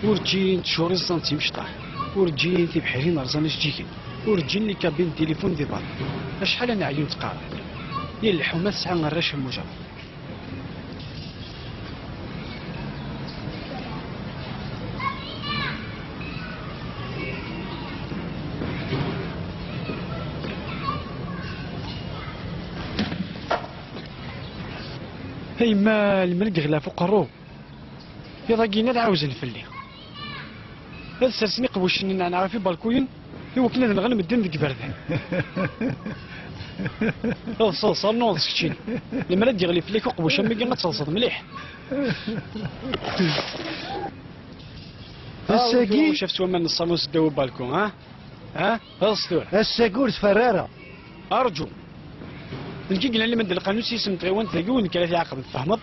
Urǧin tcur iẓẓan d timecṭaḥ. Urǧin tibḥirin rẓan ijeǧǧigen. Urǧin les cabines n tilifun di berra. Acḥal ad neɛyu nettqarab. Yal lḥuma tesɛa arrac am ujaḍ. A yemma, lemmer i yeɣli ɣef uqerru, iḍ-agi ad ɛawzen fell-i. Ad sersen iqbucen n nneɛneɛ ɣef ibalkuyen i wakken ad nɣen medden deg iberdan. Ḍseḍ, rnu ḍes keččini. Lemmer ad d-yeɣli fell-ak uqbuc am wigi, ad teḍseḍ mliḥ. Ass-agi. Amek ur cafet waman n ṣṣamun seddaw ubalku, ha? Ha? Ḍes tura. Ass-agi ur tferr ara. Arǧu. D nekk i yellan lemmer d lqanun s yisem n tɣiwant dagi, u d nekk ara t-iɛaqben, tfehmeḍ?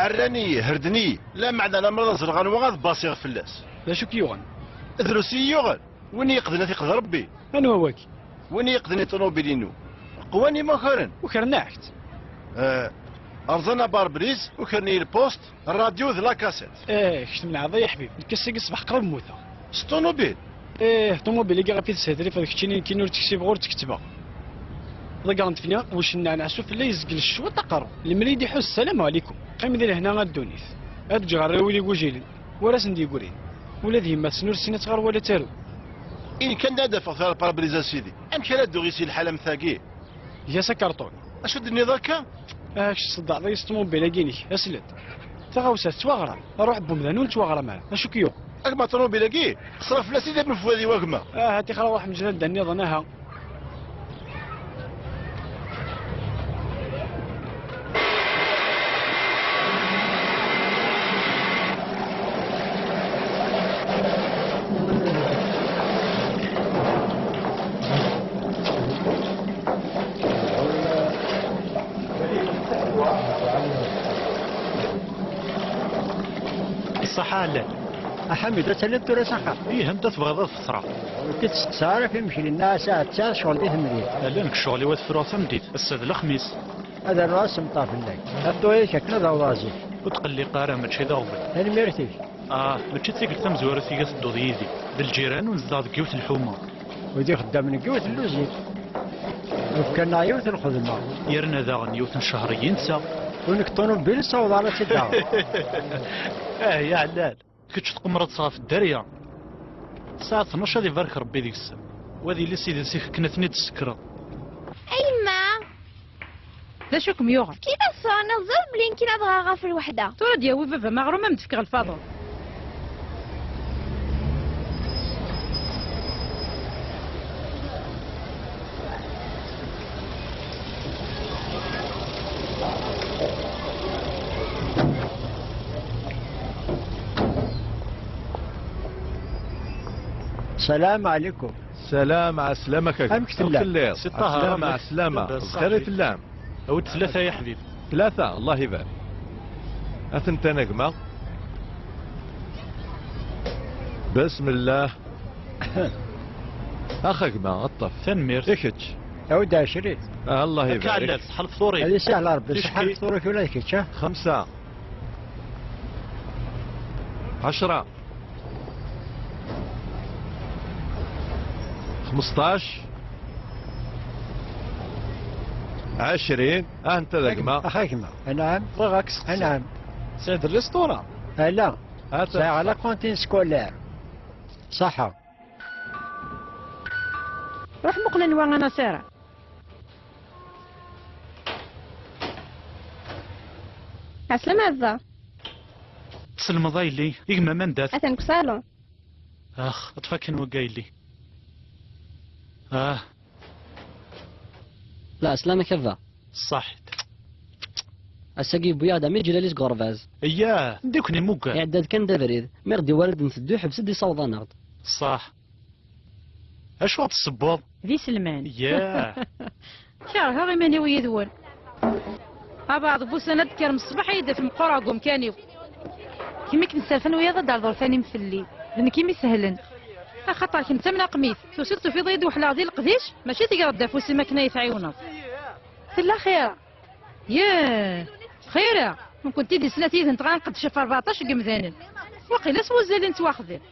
Rran-iyi, herden-iyi, lameɛna lemmer ad ẓreɣ anwa ad basiɣ fell-as. D acu k-yuɣen? Drus i yi-yuɣen, win i yi-iqden ad t-iqed Rebbi. Anwa wagi? Win i yi-iqden i ṭunubil-inu. Qwan imakaren. Ukren-ak-tt? Eh, rẓan abarbriz, ukren-iyi lpost, rradyu d la cassette. Eh, kečč tmenɛeḍ ay aḥbib, nekk ass-agi ṣṣbeḥ qrib mmuteɣ. S ṭunubil? Ih, ṭumubil-agi ɣef i teshedrifeḍ keččini, nekkini ur tt-ksibeɣ ur tt-kettbeɣ. Ḍeggren-d fell-i aqbuc n nneɛneɛ s ufella yezgel cwiṭ aqerru. Lemmer i d-iḥuss, sslam ɛlikum. Qqim di lehna a ddunit. Ad ǧǧeɣ arraw-iw d igujilen, ur asen-d-yegrin. Ula d yemma-tsen ur tessin ad tɣer wala ad taru. Ini kan ad d-afeɣ tura parabriz a sidi. Amek ara dduɣ isi lḥal am tagi? Eg-as akarṭun. Acu d-tenniḍ akka? Ah, kečč tṣeddɛeḍ-iyi s ṭumubil-agi-inek, asel-d. Taɣawsa tettwaɣram, ṛṛuḥ n wemdan ur nettwaɣram ara. Acu k-yuɣ? A gma ṭumubil-agi, xesreɣ fell-as idammen n fwad-iw a gma. Ah, tixer ṛuḥ mejred anda nniḍen, aha. Ṣaḥa a Ɛellal. A Ḥamid, ad taliḍ tura s axxam? Ih, anda tebɣiḍ ad feṭreɣ? Ur k-id-steqsaɣ ara ɣef imekli-nni, a saɛet tesɛiḍ ccɣel di temdint. A Ɛellal, nekk ccɣel-iw ad t-fruɣ tameddit. Ass-a d lexmis. Ad rnuɣ asemṭar fell-ak. Ad ṭṭuɣ-ik akken ad awḍeɣ zik. Ur tqelliq ara, mačči d aɣbel. Tanemmirt-ik. Ah, mačči d tikkelt tamezwarut i tedduḍ yid-i. D lǧiran u nezdeɣ deg yiwet n lḥuma. Wid ixeddamen deg yiwet n lluzin. Ufkan-aɣ yiwet n lxedma. Yerna daɣen yiwet n ccher-agi netta. U nekk ṭunubil ur ssawḍeɣ ara ad tt-id-aɣeɣ. Ah, ya Ɛellal. Kečč tqemmreḍ-tt ɣef dderya. Tesɛa tnac ad ibarek Rebbi deg-s. Wa ad yili s idis-ik akken ad ten-id-tessekreḍ. A yemma! D acu i kem-yuɣen? Fkiɣ-as ṣṣura-nni, teẓriḍ belli nekkini ad ɣreɣ ɣef lweḥda. Tura ad d-yawi baba-m aɣrum ad m-d-fkeɣ lfaḍel. السلام عليكم. Salam, ɛeslama-k. Amek tellam? Amek telliḍ? Si Ṭaher, ɛeslama, amek? Ɛeslama. Lbas bxir i ṣaḥbi. Tellam? Awi-d tlata, ya ḥbib. Tlata, Allah ibarik. Atent-an a gma. Besmillah. Ax a gma, ṭṭef. Tanemmirt. I kečč? Awi-d ɛecrin. Ah, Allah ibarik. Akka ɛellal, ṣeḥḥa lefṭur-ik. Ad isahel Rebbi, ṣeḥḥa lefṭur-ik ula d kečč, ha? Xemsa. Ɛecra. Xmesṭac. Ɛecrin. Ah, netta d a gma. Ax a gma. Anɛam. Bɣiɣ ad k-steqsiɣ. Anɛam. Tesɛiḍ rrisṭura? Ala. Sɛiɣ la cantine scolaire. Ṣaḥa. Ruḥ muqel anwa anasara. Ɛeslama a baba. Tselmeḍ a yelli, i gma-m anda-t? Atan deg usalun. Ax, ṭṭef akin wagi a yelli. Ah. La, ɛeslama-k a baba. Ṣaḥit. Ass-agi yewwi-aɣ-d ɛemmi Ǧilali seg uɣerbaz. Eyyah, anda i ken-imugger? Iɛedda-d kan d abrid, mi ɣ-d-iwala-d nteddu, iḥbes-d, yessaweḍ-aneɣ-d. Ṣaḥ. Acu ɣ-d-tessewweḍ? D iselman. Yah. Kerheɣ iman-iw yid-wen. Abeɛḍ n wussan ad d-tekker ṣṣbeḥ ad yi-d-taf meqqreɣ deg umkan-iw. Kemm i kem-sserfen wiyaḍ ad d-terḍel tanim fell-i. D nekk i m-isehlen. Axaṭer kemm d tamnaqmit. Tusiḍ tufiḍ-iyi-d weḥleɣ di leqdic, mačči tegreḍ-d afus-im akken ad yi-tɛiwneḍ. Tella xira. Yah! Xira! Nekkenti di snat yid-nteɣ ad nqeddec ɣef rbeɛṭac n yemdanen. Waqila s wuzzal i nettwaxdem.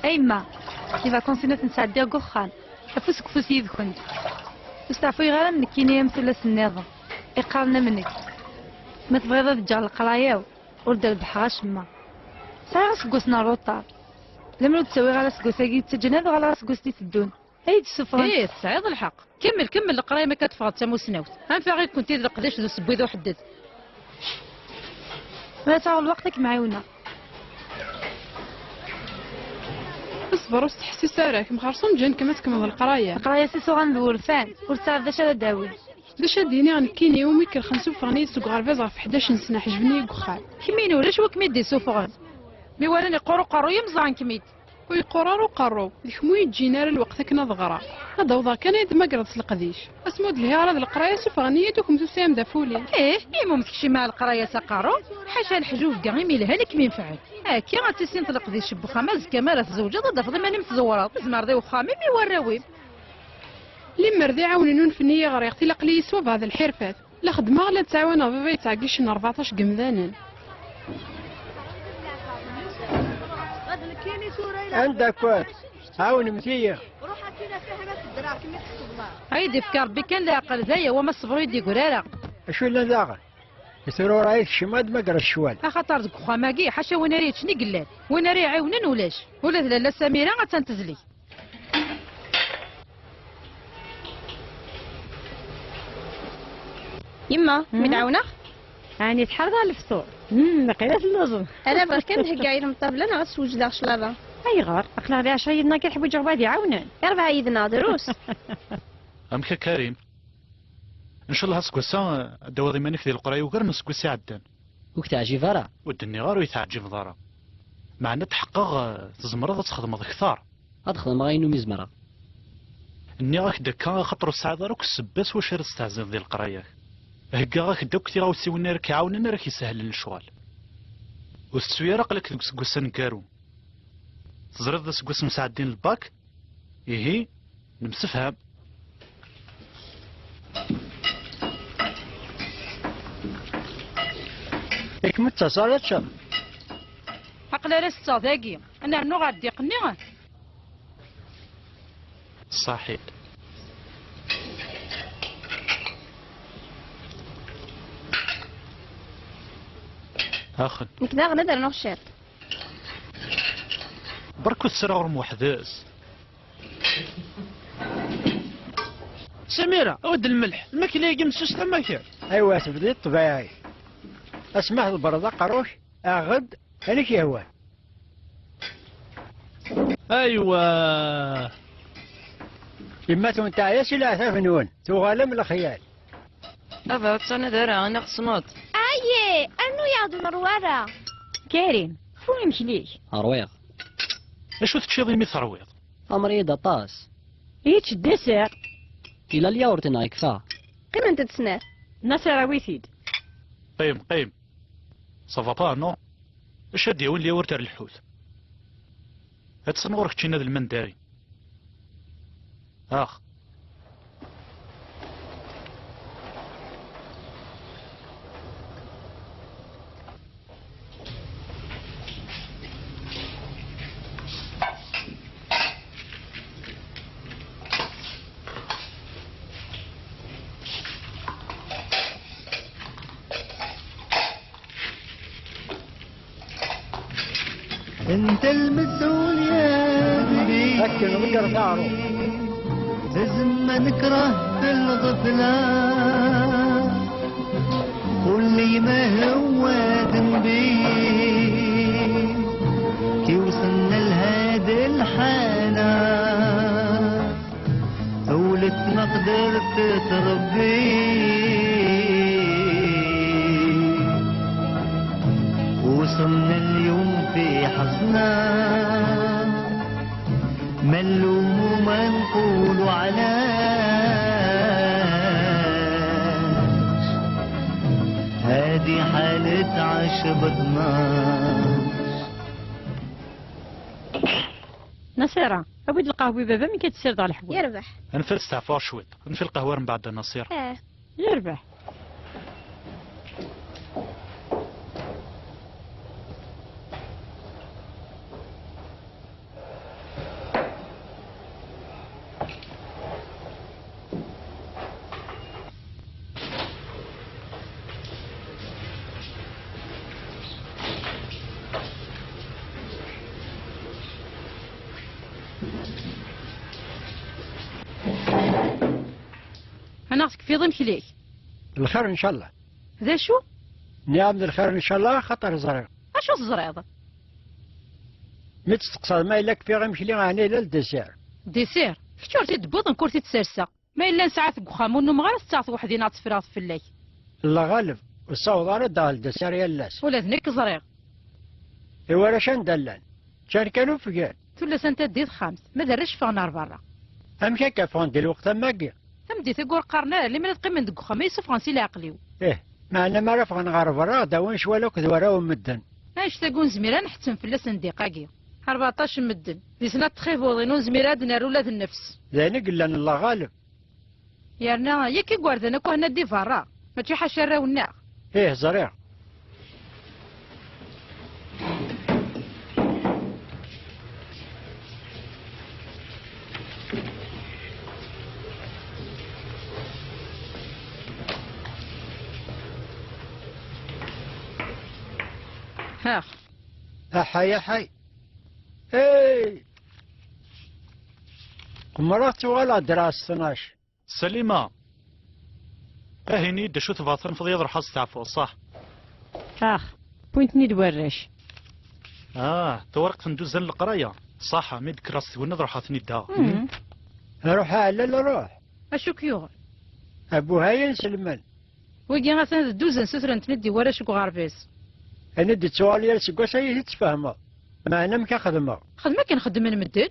A yemma, les vacances-inu ad tent-sɛeddiɣ deg uxxam, afus deg ufus yid-kent. Ur steɛfuyeɣ ara am nekkini am tullas nniḍen, iqqaren am nekk. Ma tebɣiḍ ad ǧǧeɣ leqraya-w, ur d-rebbḥeɣ acemma. Sɛiɣ aseggas n ṛṛuṭar. Lemmer ur d-ttawiɣ ara aseggas-agi yettaǧǧan ad uɣaleɣ aseggas d-iteddun. Ad iyi-d-ssufɣen. Ih, tesɛiḍ lḥeqq. Kemmel, kemmel leqraya-m akka teffɣeḍ d tamusnawt. Anef-aɣ i kent-id leqdic d usewwi d uḥedded. Ma ad taɣeḍ lweqt ad kem-ɛiwneɣ. Ṣber, ur steḥsis ara, kemm xerṣum ǧǧan-kem ad tkemmleḍ leqraya. Leqraya s isuɣan d wurfan, ur tesɛiḍ d acu ara d-tawiḍ. D acu ad d-iniɣ nekkini umi ikelxen suffɣen-iyi-d seg uɣerbaz ɣef ḥdac n ssna, ḥejben-iyi deg uxxam. Kemmini ulac wi kem-id-isuffɣen. Mi walan iqqur uqerruy-im ẓẓɛen-kem-id. Ur yeqqur ara uqerru, d kemm ur yi-ǧǧin ara lweqt akken ad ɣreɣ. Ad awḍeɣ kan ad iyi-d-tmagreḍ s leqdic. Asmi ur d-lhiɣ ara d leqraya, suffɣen-iyi-d, ur kem-tusi ara d afulin. Ih, imi ur m-tekcim ara leqraya s aqerru, ḥaca leḥjubga imi yelhan i kem-inefɛen. Akka ad tissineḍ leqdic n wexxam, azekka mi ara tzewǧeḍ ad d-tafeḍ iman-im tẓewreḍ, tzemreḍ i wexxam-im i warraw-im. Limmer d iɛawnen unfen-iyi ɣriɣ, tilaq-iyi ṣṣwab ɣer lḥirfat. La xeddmeɣ, la ttɛawaneɣ baba yettɛeggicen rbeɛṭac n yemdanen. Anda-ken? Ɛawnemt-iyi. Ay d-ifka Rebbi kan leɛqel, d aya, wama ṣṣber ur yi-d-yeggri ara. Acu yellan daɣen? I tura ur ɛad kecmeɣ ad d-magreɣ ccwal. Axaṭer deg uxxam-agi, ḥaca win ara yeččen i yellan. Win ara iɛiwnen ulac. Ula d lalla Samira attan tezleg. Yemma, mi d-ɛawneɣ? Ɛni tḥerḍeḍ lefṭur? Hmm, waqila telluẓem. Ala, bɣiɣ kan ad d-heggaɣ lmeṭṭabla neɣ ad sweǧdeɣ cclaḍa. Ayɣer? Aql-aɣ di ɛecra yid-neɣ kan ḥwaǧeɣ bad iɛawnen. Irebɛa yid-neɣ drus. Amek a Karim? Ncallah aseggas-a ad d-tawiḍ iman-ik di leqraya ugar n useggas iɛeddan. Ur k-teɛǧib ara? Ur d-nniɣ ara ur yi-teɛǧibeḍ ara. Meɛna tḥeqqeɣ, eh, tzemreḍ ad txedmeḍ kter. Ad xedmeɣ ayen umi zemreɣ. Nniɣ-ak-d akka axaṭer ur tesɛiḍ ara akk ssebba s wacu ara testehziḍ di leqraya-k. Heggaɣ-ak-d akk tiɣawsiwin ara k-iɛawnen, ara k-isehlen lecɣal. Ur tettu ara aql-ak deg useggas aneggaru. Teẓriḍ d aseggas n sɛeddin lbak? Ihi, nemsefham. Yak ma d-tettaseḍ ara ad teččeḍ. Aql ara setteɣ dagi, ad nernu ɣer ddiq-nni. Ṣaḥit. Axen. Nekk daɣen ad rnuɣ ciṭ. Berka ur tesra ɣur-m weḥd-s. Samira, awi-d lmelḥ. Lmakla-agi messuset am wakal. Aywa, tebdiḍ ṭbiɛi. Asmaḥ, tberreḍ aqerru-k, aɣ-d ayen i k-yehwan. Aywa. Yemma-twen teɛya si leɛtab-nwen, tuɣal am lexyal. Baba, ur ttnadi ara, aniɣ tessneḍ. Aye, rnu-yaɣ-d ur nṛwi ara. Karim, xfu imekli-k. Ṛwiɣ. Acu teččiḍ imi terwiḍ? Tamriḍ aṭas. Yečč dessert. Ila lyawurt neɣ yekfa? Qqiment-d snat. Nasir, awi-t-id. Qqim, qqim. Ça va pas, non? Acu ad d-yawin lyawurt ar lḥut? Ad tsemɣur keččina d lmendari. Ax. انت المسؤول يا ذنبي. هكا نغير شعره. لازم ما نكره في الغفلة. قول لي ما هو ذنبي كي وصلنا لهاد الحالة. ولت ما قدرت تربي. وصلنا اليوم في حصنا. ما نلومو ما نقولو علاش. هادي حالة عاش بطناش. نصيرة، أوي-د القهوة بابا من كتسير دار الحوال. يربح. أنا فات استعفاء شويط، نفي القهوة من بعد نصيرة. آه. يربح. أنا أختك في ضمك ليك. الخير إن شاء الله. ذا شو؟ نعم، الخير إن شاء الله، خاطر زريغ. أشو تزريض؟ Mi testeqsaḍ ma yella kfiɣ imekli, ɛni yella ldisir? Disir? Kečč ur t-id-tewwiḍ, nekk ur t-id-serseɣ. Ma yella nesɛa-t deg uxxam ur nnumeɣ ara tettaɣeḍ weḥd-i neɣ tefriɣ-d fell-ak. Llah ɣaleb, ur ssawḍeɣ ara ad d-aɣeɣ ldisir yal ass. Ula d nekk ẓriɣ. I warrac anda llan? Ččan kan ufgen. Tullas anta d-i texxamt, ma d arrac ffɣen ar berra. Amek akka ffɣen di lweqt am wagi? Tameddit-agi ur qqaren ara, limer ad qqimen deg uxxam ay isuffɣen si leɛqel-iw. Ih, meɛna mi ara ffɣen ɣer berra, ad d-awin ccwal akked warraw n medden. Annect-agi ur nezmir ad nḥettem fell-asen ddiq-agi. Rbeɛṭac n medden, di snat txibuḍin ur nezmir ad d-nerr ula d nnefs. D ayen i yellan, Llah ɣaleb. Yerna yak igerdan akk henna di berra, mačči ḥaca arraw-nneɣ. Ih, ẓriɣ. Ax. Aḥay, aḥay. Hey! Qemmreɣ tuɣaleɣ ddreɣ s tnac. Salima! Ah, ini-yi-d acu tebɣa tanfeḍ yaḍ ruḥ ad steɛfuḍ, ṣaḥ? Ax, wwin-ten-id warrac. Ah, tawarqt n dduzan n leqraya. Ṣaḥ, mi d-kkreɣ s tguni ad ruḥeɣ ten-id-aɣeɣ. Mhm. Ruḥ a ɛellal, ruḥ. Acu k-yuɣen? A Buhaya n Selman. Wigi atan d dduzan sutren-ten-id i warrac deg uɣerbaz. Ayen i d-ittuɣal yal aseggas ay iyi-d-tfehmeḍ. Meɛna amek a xedmeɣ? Xdem akken xeddmen medden.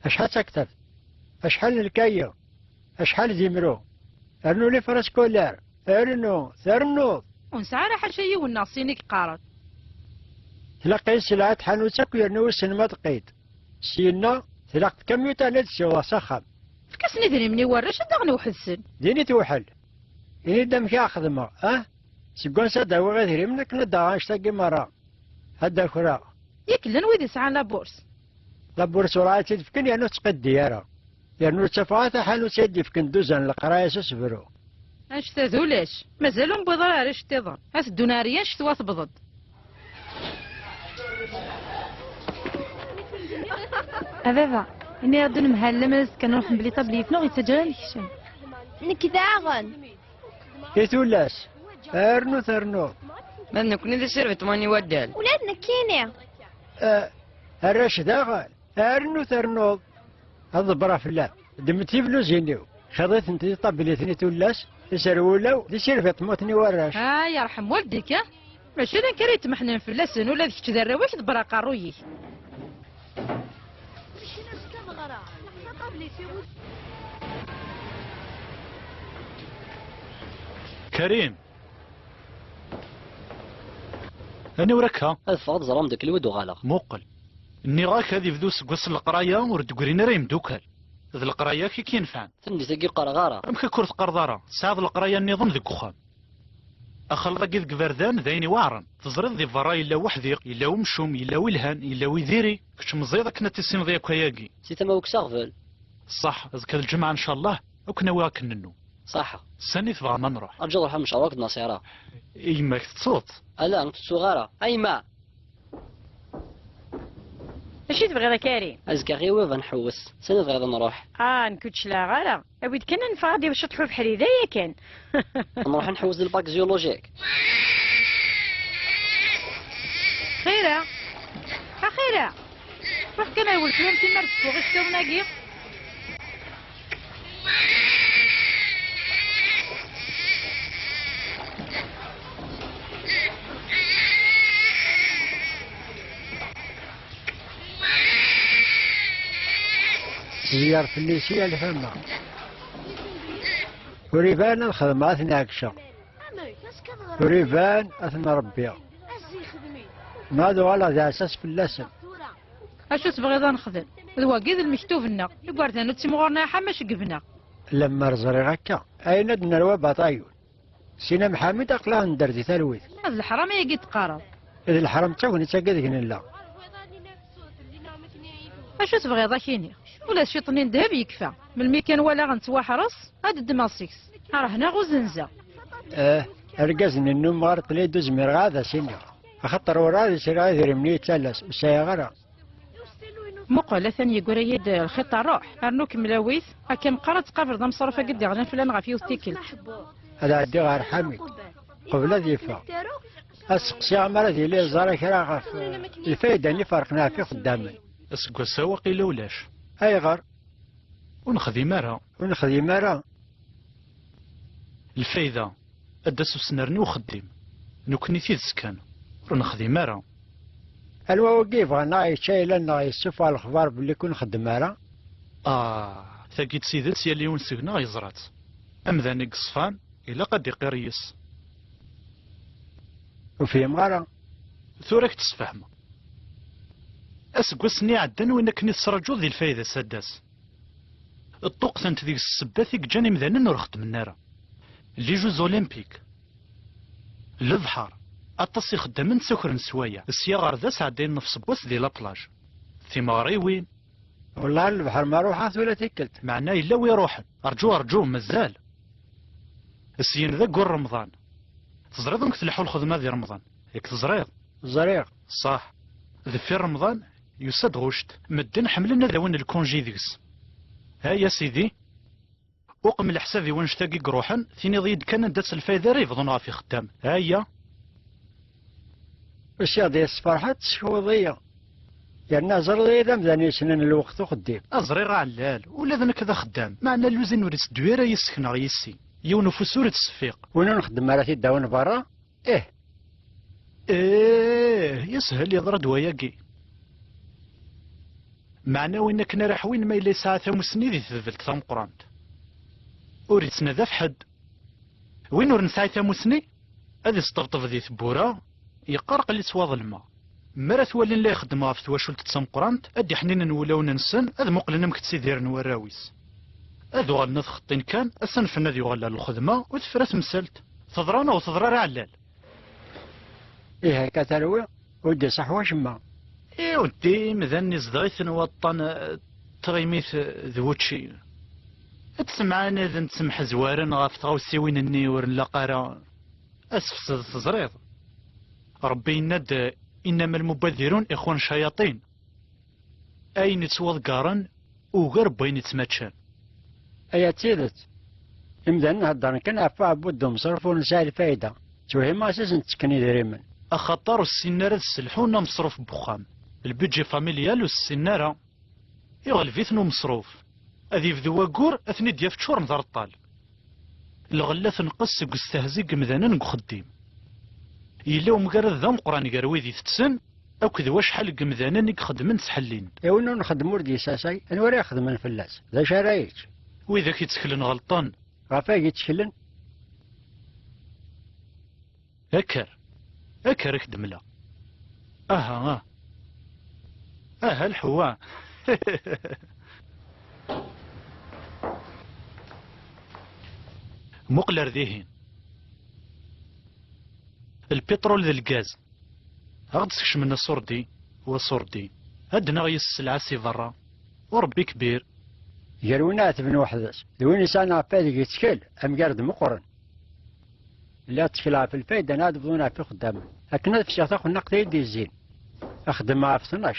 Acḥal d taktabt? Acḥal n lkayu? Acḥal d imru? Rnu les frais scolaires. Rnu, ternuḍ. Ur nesɛi ara ḥaca yiwen neɣ sin i yeqqaren. Tlaq-iyi sselɛa n tḥanut akk yernu wissen ma teqqid. Syenna, tlaq tkamyuṭ ad ssiwḍeɣ s axxam. Efk-asen idrimen i warrac ad aɣen weḥd-sen. Din i tewḥel. Ini-d amek i xedmeɣ, ah? Seg wansi ad d-awiɣ idrimen akken ad d-aɣeɣ annect-agi merra? Ad d-akreɣ. Yak llan wid yesɛan la bourse. La bourse ur tt-id-fken yernu ur tettqiddi ara. Yernu ur ttafeɣ ara taḥanut i d-yefken dduzan n leqraya s usebru. Annect-a d ulac. Mazal ur newwiḍ ara ar iceṭṭiḍen. Ad teddun ɛeryan ccetwa tebḍed. A baba, ini-aɣ-d unemhal lemmer azekka nruḥ mebla tablit neɣ yettaǧǧa ad nekcem. Nekk daɣen. I tullas, rnu ternuḍ. Ma d nekkni d asirvet mani waddal. Ula d nekkini. Eh, arrac daɣen, rnu ternuḍ. Ad ḍebbreɣ fell-am. Ddem-d tibluzin-iw. Xeḍ-itent di ṭablitin i tullas, iserwulaw, d isirbiṭ muten i warrac. Ah, yerḥem waldik, ah! Mačči d nekk ara yetmeḥnen fell-asen, ula d kečč d arraw-ik ḍebber aqerruy-ik. Karim! Aniwer akka? Ad ffɣeɣ ad ẓreɣ ameddakel-iw ad uɣaleɣ. Muqel. Nniɣ-ak ad ibdu seg wass n leqraya ur d-ggrin ara yemdukal. D leqraya-k i k-yenfɛen. Tameddit-agi ur qqareɣ ara. Amek akka ur teqqareḍ ara? Tesɛiḍ leqraya nniḍen deg uxxam. Axaleḍ-agi deg iberdan d ayen iweɛren. Teẓriḍ di berra yella weḥdiq, yella umcum, yella wilhan, yella wi diri. Kečč meẓẓiyeḍ akken ad tissineḍ yakk ayagi. Si tama ukes aɣbel. Ṣṣeḥ, azekka d lǧemɛa ncallah, ad ken-awiɣ ad k-nennu. Ṣaḥa. Sani tebɣam ad nruḥ? Rǧu ad ruḥeɣ ad mecɣaw akked Naṣira. I yemma-k tettuḍ-tt? Ala, ur tettuɣ ara. A yemma! Acu i tebɣiḍ a Karim? Azekka ɣiweb ad nḥewwes. Sani tebɣiḍ ad nruḥ? Ah, nekk ur d-cliɛeɣ ara. Awi-d kan ad neffeɣ ad iwceṭ ḥubeḥri, d aya kan. Ad nruḥ ad nḥewwes di lpark zyologique. Xira! A Xira! Ruḥ kan rwel cwiya am tin ara teffuɣ iceṭṭiḍen-agi. Tezger fell-i si yal tama. Ur iban ad xedmeɣ ad ten-ɛeggceɣ. Ur iban ad ten-rebbiɣ. Ma ad uɣaleɣ d aɛessas fell-asen. Acu tebɣiḍ ad nexdem? D wagi d lmektub-nneɣ. Igerdan ur ttimɣuren ara ḥama acu yebna. Lemmer ẓriɣ akka, ayen ad nerwa baṭayun. Sina Mḥamed aql-aɣ nedder di talwit. D leḥram ayagi d-teqqareḍ. D leḥram d tagnit-agi deg nella. Acu tebɣiḍ ad k-iniɣ? Ula d ciṭ-nni n ddheb yekfa. Melmi kan walaɣ nettwaḥres, ad d-ddmeɣ seg-s. Rehneɣ uzenza. Eh, argaz-nni n umɣar ṭlid ur zmireɣ ad as-iniɣ. Axaṭer werɛad i sriɣ idrimen i yettalas, ur sɛiɣ ara. Muqel, atan yeggra-yi-d lxiṭ a Ṛuḥ. Rnu kemmel awi-t. Akka meqqar ad tqableḍ ameṣruf-agi d-iɣlan fell-aneɣ ɣef yiwet tikkelt. Ad ɛeddiɣ ɣer Ḥamid. Qbel ad yeffeɣ. Ad seqsiɣ amar ad yili yeẓra kra ɣef, eh, lfayda n iferqen ɣef ixeddamen. Aseggas-a waqila ulac. Ayɣer? Ur nexdim ara. Ur nexdim ara. Lfayda, ad d-tas usnerni uxeddim. Nekkni tidet kan. Ur nexdim ara. Anwa wigi yebɣan ad aɣ-yečč ayla-nneɣ yessufeɣ lexbar belli ur nxeddem ara? Ah, tagi d tidet, yal yiwen seg-neɣ yeẓra-tt. Amdan i yeṣfan, ilaq ad d-iqir yis. Ur fhimeɣ ara. Tura ad k-d-sfehmeɣ. Aseggas-nni iɛeddan win akken i tettṛaǧuḍ di lfayda s ad d-tas. Ṭṭuqqtent deg-s ssebbat i yeǧǧan imdanen ur xeddmen ara. Les Jeux Olympiques. Lebḥer. Aṭas ixeddamen ttakren sswaya. Sya ɣer da sɛeddayen nnefṣ n wass di la plage. Timeɣriwin. Wellah lebḥer ma ruḥeɣ tura tikkelt. Meɛna yella wi iruḥen. Rǧu, rǧu, mazal. Syin d aggur Remḍan. Teẓriḍ amek tleḥḥu lxedma di Remḍan? Yak teẓriḍ. Ẓriɣ. Ṣaḥ. Deffir Remḍan, yusa-d ɣuct. Medden ḥemmlen ad awin lkunji deg-s. Ay a sidi, uqem leḥsab i wannect-agi i iruḥen, tiniḍ-iyi-d kan anda-tt lfayda ara yebḍun ɣef ixeddam. Aya. Usiɣ-d yessefreḥ ad tessekweḍ-iyi. Yerna ẓriɣ-iyi d amdan yessnen lweqt uxeddim. A ẓriɣ a Ɛellal, ula d nekk d axeddam, meɛna luzin ur itteddu ara yis-k neɣ yis-i. Yiwen ufus ur ittseffiq. Win ur nxeddem ara tiddawen berra, ih. Ih, yeshel, yeḍra-d wayagi. Meɛna win akken ara ḥwin ma yella yesɛa tamusni di tedbelt tameqqrant. Ur ittnadaf ḥedd. Win ur nesɛi tamusni, ad isṭebṭeb di tewwura, yeqqar aql-i ttwaḍelmeɣ. Mi ara t-walin la ixeddem ɣef twacult d tameqqrant, ad d-iḥninen wulawen-nsen, ad muqlen amek ttidiren warraw-is. Ad uɣalen ad xeṭṭin kan, ad s-anfen ad yuɣal ar lxedma, u tefra temsalt. Teḍra neɣ ur teḍra ara, Ɛellal? Ih, akka terwi, ur d-iṣaḥ wacemma. Iweddi imdanen izdeɣ-iten waṭṭan, eh, tɣimit, eh, d wučči. Ad ttemɛaniden, ttemḥezwaren ɣef tɣawsiwin-nni ur nlaq ara. Asefsed teẓriḍ. Rebbi yenna-d: "Innama lmubadirun ixwan cayaṭin." Ayen ittwaḍeggaren ugar n wayen ittmaččan. Aya d tidet. Imdanen heddren kan ɣef uɛebbuḍ d umeṣruf ur nesɛi lfayda. Ttwehhimeɣ-as ad sen-ttekken idrimen. Axaṭer ur ssinen ara ad sselḥun ameṣruf n wexxam. Lbudjet familial ur ssinen ara. Iɣleb-iten umeṣruf. Ad yebdu waggur, ad ten-id-yaf ččuren d areṭṭal. Lɣella tenqes seg ustehzi n yemdanen deg uxeddim. Yella umgarad d ameqqran gar wid itetten akked wacḥal n yemdanen i ixeddmen ttḥellin. I win ur nxeddem ur d-yessasay, anwa ara ixedmen fell-as? D acu ara yečč? Widak yetteklen ɣelṭen. Ɣef wagi tteklen? Akker, akker ad k-d-mleɣ. Aha, ah. Aha, lḥu, ah. Muqel ar dihin. Lpiṭrul d lgaz. Ad ɣ-d-skecmen aṣurdi u aṣurdi. Ad d-naɣ yis sselɛa si berra. U Rebbi kbir. Gar win iɛetben weḥd-s d win yesɛan ɣef wadeg yettkel, amgarad meqqren. Lliɣ ttkel ɣef lfayda n ad bḍun ɣef ixeddamen, akken ad fsiɣ taxennaqt ay d-izzin. Axeddem ɣef tnac,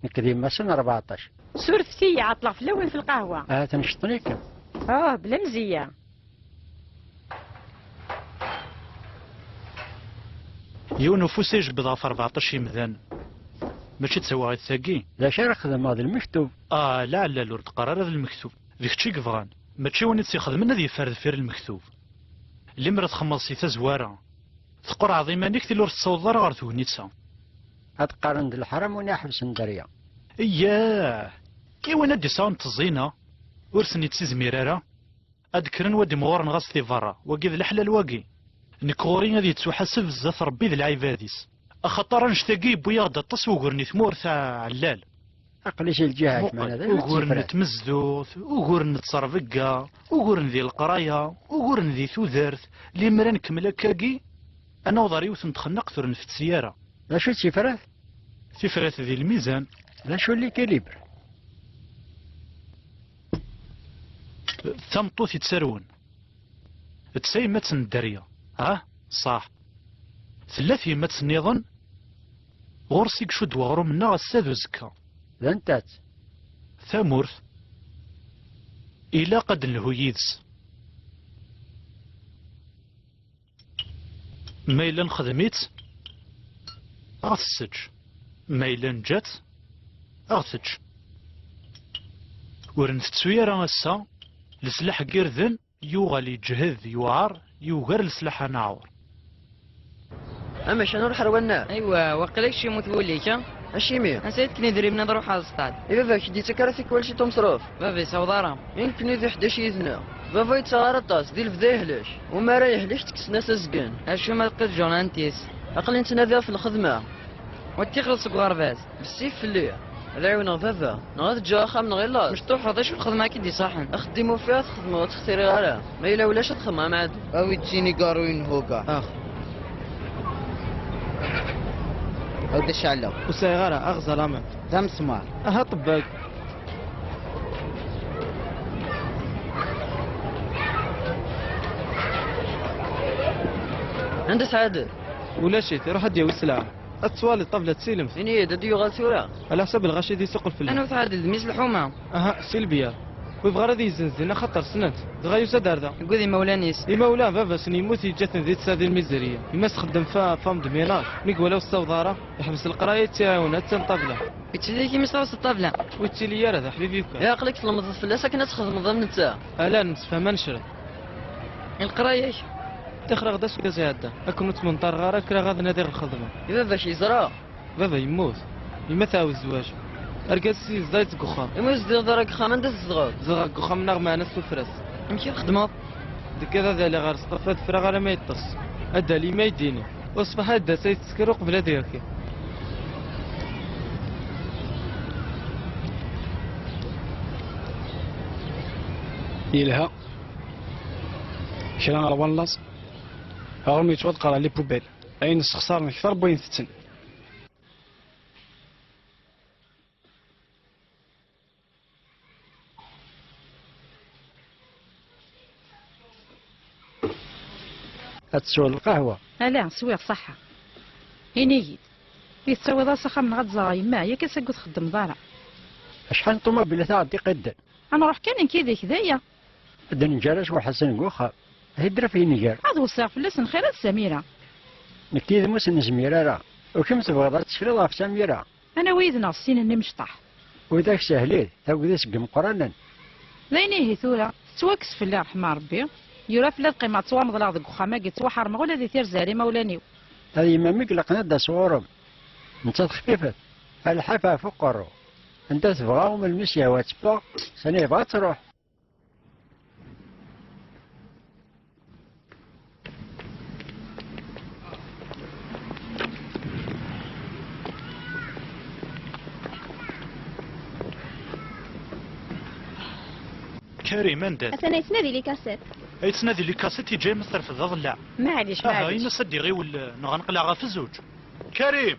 nekk d yemma-sen rbeɛṭac. Surfet-iyi, ɛeṭṭleɣ fell-awen f lqahwa. Ahat necṭen-ikem. Oh, bla mzeyya. Yiwen ufus i ijebbed ɣef rbeɛṭac yemdanen. Mačči d tawaɣit tagi? D acu ara xedmeɣ d lmektub? Ah, laɛlal ur d-qqar ara d lmektub. D kečč i yebɣan. Mačči win i tt-ixedmen ad yeffer deffir lmektub. Limer txemmeḍ si tazwara, tqerɛeḍ iman-ik tili ur tessawḍeḍ ara ɣer tegnit-a. Ad qqaren d leḥram win iḥebsen dderya. Iyyah! I win ad d-isɛun tteẓẓina, ur sen-ittizmir ara. Ad kkren wa d-imɣuren ɣas di berra, wagi d leḥlal wagi. Nekk ɣur-i ad yettuḥaseb zdat Rebbi d lɛibad-is. Axaṭer annect-agi yewwi-yaɣ-d aṭas uguren i tmurt, a Ɛellal. Aql-i si lǧiha-k, meɛna d acu uguren n tmezduɣt, uguren n ttrebga, uguren di leqraya, uguren di tudert. Limer ad nkemmel akkagi, ad naweḍ ɣer yiwet n txennaqt ur nfetti ara. D acu d tifrat? Tifrat di lmizan. D acu l'équilibre? Tameṭṭut yettarwen. D tayemmat n dderya. Ah, ṣaḥ. Tella tyemmat nniḍen. Ɣur-s i icudd weɣrum-nneɣ ass-a d uzekka. D anta-tt? Tamurt. Ilaq ad nelhu yid-s. Ma yella nexdem-itt, ad ɣ-tessečč. Ma yella neǧǧa-tt, ad ɣ-tečč. Ur ntettu ara ass-a, leslaḥ n yirden yuɣal yeǧhed, yuɛer, yugar leslaḥ anaɛur. Amek, ad nruḥ ar wannar? Aywa, waqila kečč yemmut wul-ik, a? Acimi? Ansa i d-kken idrimen ad ruḥeɣ ad ṣṭad? I baba-k d-yettak ara tikwal si tumeṣruf? Baba yessaweḍ ara. I nekkni di ḥdac yid-neɣ. Baba yettaɣ ara aṭas, di lebda yehlek. U mi ara yehlek, tekksen-as azgen. Acu ma teqqel tjurnant-is? Aql-i nettnadi ɣef lxedma. Wa d-tixleḍ seg uɣerbaz? Bessif fell-i. Ad ɛiwneɣ baba, neɣ ad ǧǧeɣ axxam-nneɣ i laẓ. Mecṭuḥeḍ, acu lxedma akka i d-iṣaḥen? Axeddim ufiɣ ad t-xedmeɣ, ur tt-xtiṛiɣ ara. Ma yella ulac ad xedmeɣ amɛadu. Awi-d sinigaṛ-in huga. Ax. Awi-d acaɛlaw. Ur sɛiɣ ara, aɣẓalamen. D amesmar. Aha ṭebbeg. Anda sɛadel? Ulac-it, iruḥ ad d-yawi sselɛa. Ad twaliḍ ṭṭabla d tilemt. Ini-yi-d, ad d-yuɣal tura? Ɛla ḥsab lɣaci d isuqel fell-am. Anwa tɛadel d mmi-s lḥuma? Aha, si lbyar. Ur yebɣi ara ad yezzenz din axaṭer ssnen-t. Dɣa yusa-d ar da. Yewwi-d imawlan-is. Imawlan, baba-sen yemmut yeǧǧa-ten di tesɛa di lmizerya. Yemma-s txeddem fa femme de ménage. Mi iwala ur tessaweḍ ara, yeḥbes leqraya yettiɛiwen, attan ṭṭabla. Yettili-k imi s ṭṭabla? Ur yettili ara, d aḥbib yukan. Ya aql-ik tlemdeḍ fell-as akken ad txedmeḍ am netta. Ala, nemsefham ad necreḍ. I leqraya-k? Ṭixreɣ-d aseggas iɛedda, akken ur ttmenṭareɣ ara, kkreɣ ad nadiɣ lxedma. I baba-k yeẓra? Baba yemmut. Yemma tɛawed zzwaǧ. Argaz-is yezdeɣ-itt deg uxxam. Imi ur tezdiɣeḍ ara deg uxxam, anda tzedɣeḍ? Zedɣeɣ deg uxxam-nneɣ, meɛna s ufras. Amek i txeddmeḍ? Deg ad ad aliɣ ɣer sqef ad ffreɣ arma yeṭṭes. Ad d-ali ma yeddini. U ṣṣbeḥ ad d-tas ad yettsker uqbel ad yerki. Yelha. Kra ɣer wallaẓ. Aɣrum yettwaḍqar ɣer les poubelles. Ayen ssexṣaren kter n wayen tetten. Ad tesweḍ lqahwa? Ala, swiɣ, ṣaḥḥa. Ini-yi-d, i tettawiḍ-as axxam-nneɣ ad ẓreɣ yemma, yak ass-agi ur txeddmeḍ ara. Acḥal n ṭumubilat ara d-iqidden? Ad nruḥ kan nekk yid-k, d aya. Ad d-neǧǧar acwaḥ-nsen deg uxxam. Ad t-id-naf yennger. Ad weṣṣiɣ fell-asen xir ad Samira. Nekk yid-m ur s-nezmir ara. U kemm tebɣiḍ ad tekliḍ ɣef Samira? Ad nawi yid-neɣ sin n imecṭaḥ. Widak sehlit, tagdi seg imeqqranen. D ayen ihi tura, tettwakkes fell-i ṛṛeḥma n Ṛebbi. Yura fell-i lqima ad ttwameḍleɣ deg uxxam-agi, ttwaḥermeɣ ula di tirza ar imawlan-iw. A yemma, mi ilaqen ad d-tas ɣur-m. Nettat xfifet, a lḥif ɣef uqerru. Anda tebɣa, u melmi s-yehwa ad teffeɣ, sani yebɣa ad truḥ. Karim, anda-t? Atan yettnadi les cassettes. Ay yettnadi les cassettes, yeǧǧa-yam ad terfed aḍellaɛ. Maɛlic, aha, maɛlic. Ini-as ad d-iɣiwel, neɣ ad neqleɛ ɣef zzuǧ. Karim!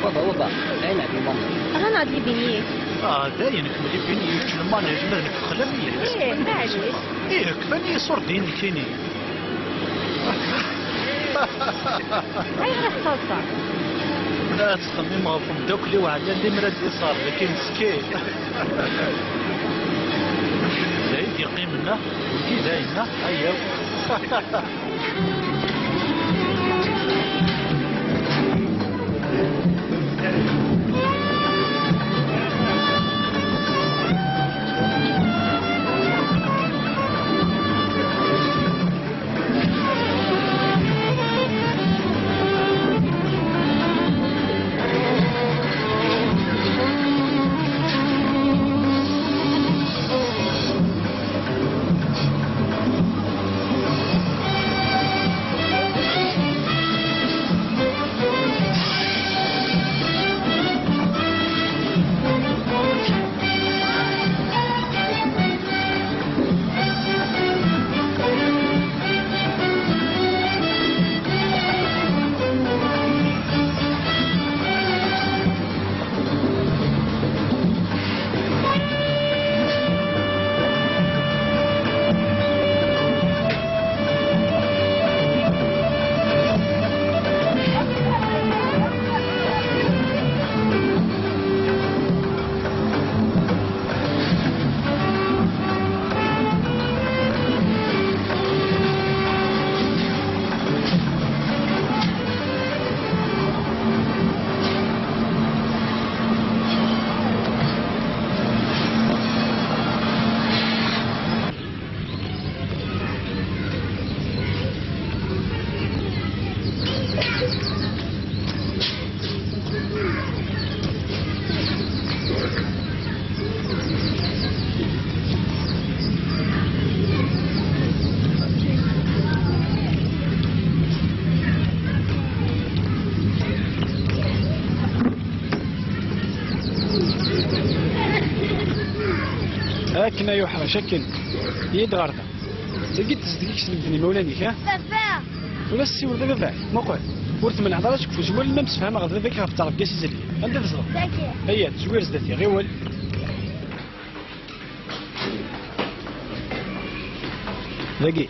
Waba, waba, dayen ɛedli lmanaj. Aha nɛedli bini-k. Ah, dayen kemmel i bini-k, lmanaj, ma d nekk xlam-iyi. Ih, maɛlic. Ih, kfan yiṣurdiyen nekkini. Ayɣer i tettaḍsaḍ? La ttxemmimeɣ ɣef umeddakel-iw ɛyan limer ad d-iṣer, dagi meskin. D ay d-yeqqimen, wigi d ayen, ayaw. Akken ay uḥric, akken. Yya-d ɣer da. Tagi d tezdeg i yeslemden imawlan-ik, ha? Baba! Ur as-ssiwleḍ i baba-k. Muqel, ur tmenɛeḍ ara seg ufus-iw, alma msefhameɣ d baba-k ɣef ttṛebga-s izergen. Anda tzedɣeḍ? Dagi. Ayya, zwir zdat-i, ɣiwel. Dagi.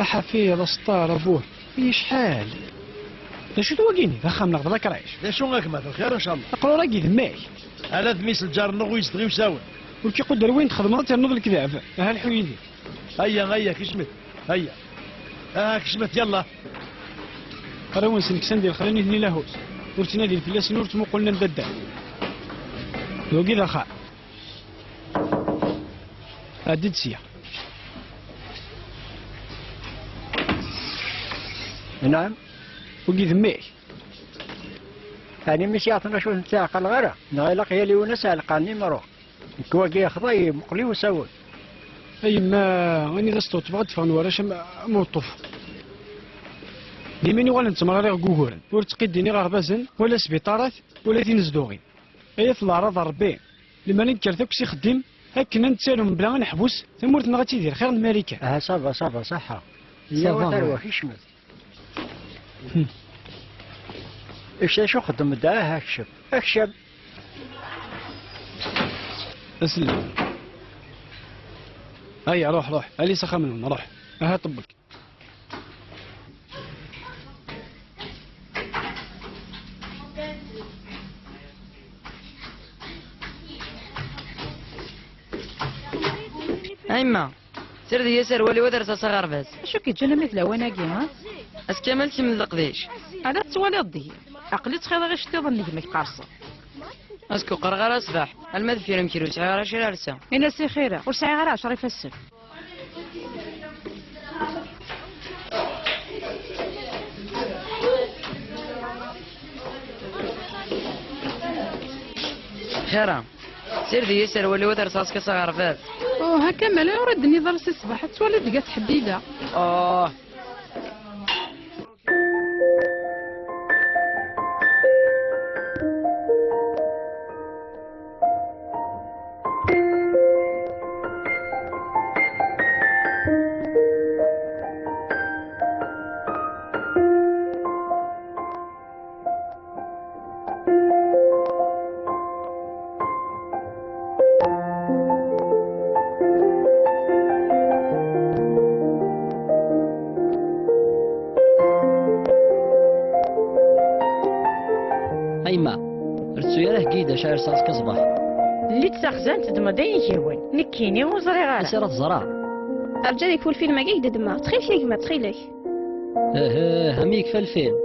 Aḥafi, d aseṭṭar, a buh. I yecḥal? D acu-t wagini? D axxam neɣ d lakric? D acu a gma, d lxir, ncallah. Aqrur-agi d mmak? Ala d mmi-s lǧar-nneɣ ur yezdeɣ i usawen. Ur k-iquder win txedmeḍ ad ternuḍ lekdab. Aha, lḥu yid-i. Ayya, ayya, kecmet. Ayya. Aha, kecmet, yalla. Arraw-nsen ksan di lexla nitni lahut. Ur ttnadin fell-asen, ur ttmuqulen am dadda. D wagi d axxam. Ɛeddi-d sya. Nɛam. Wagi d mmi-k? Ɛni mmi-s yeɛṭen acu ur ten-ttɛeqqaleɣ ara? Neɣ ilaq yal yiwen ad s-ɛelqeɣ nimru? Nekk wagi yexḍa-yi, muqel-iyi usawen. A yemma, anida s-tewṭfeɣ ad d-ffɣen warrac am, am uṭṭuf. D imin uɣalen ttemrariɣ deg wuguren. Ur ttqiddin iɣerbazen, wala sbiṭarat, wala tinezduɣin. Ay at leɛraḍ n Rebbi, lemmer nekker akk s ixeddim, akken ad nettarem mebla ad neḥbus, tamurt-nneɣ ad tidir xir n Marikan. Aha, ça va, ça va, ṣaḥḥa. Ça va, tarwa, ouais. Kecmet. Hmm. Ečč d acu xeddem da, aha, kcem. Kcem. Asellem. Aya, ruḥ, ruḥ. Ali s axxam-nwen, ruḥ. Aha, ṭebbek. A yemma, sired-iyi aserwal-iw ad rseɣ s aɣerbaz. Acu k-yeǧǧan a mmi d lawan-agi, ha? Ass kamel kemmel leqdic. Ala tettwaliḍ-d-iyi. Aql-i ttxiḍiɣ iceṭṭiḍen n gma-k qerṣen. Azekka ur qqareɣ ara ṣṣbeḥ, alma deffir-m kra ur sɛiɣ ara acu ara rseɣ. Ini-as i xira, ur sɛiɣ ara ɛecra ifassen. Xira, sired-iyi aserwal-iw ad rseɣ s aɣerbaz. Oh, ha Kamal, ayɣer ur d-tenniḍ ara si ṣṣbeḥ? Ad twaliḍ deg-s ḥeddideɣ. Oh. A yemma, ur tettu ara heggi-d acu ara rseɣ azekka ṣṣbeḥ. Lli-d taxzant, ddem-d ayen k-yehwan. Nekkini ur ẓriɣ ara. Acu ara teẓreḍ? Rǧu ad yekfu lfilm-agi i k-d-ddmeɣ. Ttxil-k a gma, ttxil-k. Aha, ha mi yekfa lfilm.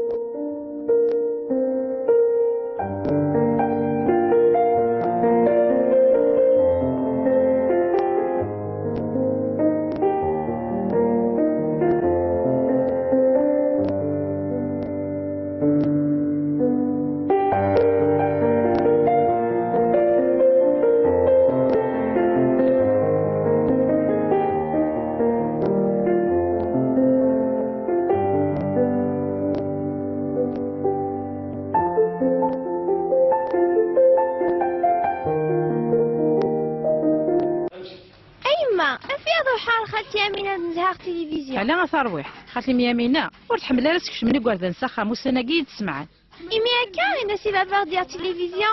A yemma, anef-iyi ad ruḥeɣ ɣer xalti Yamina ad nezheɣ tilivizyu. Ala a tarwiḥt, xalti-m Yamina ur tḥemmel ara ad skecmen igerdan s axxam ussan-agi i d-semɛen. Imi akka, ini-as i baba ad d-yaɣ tilivizyu.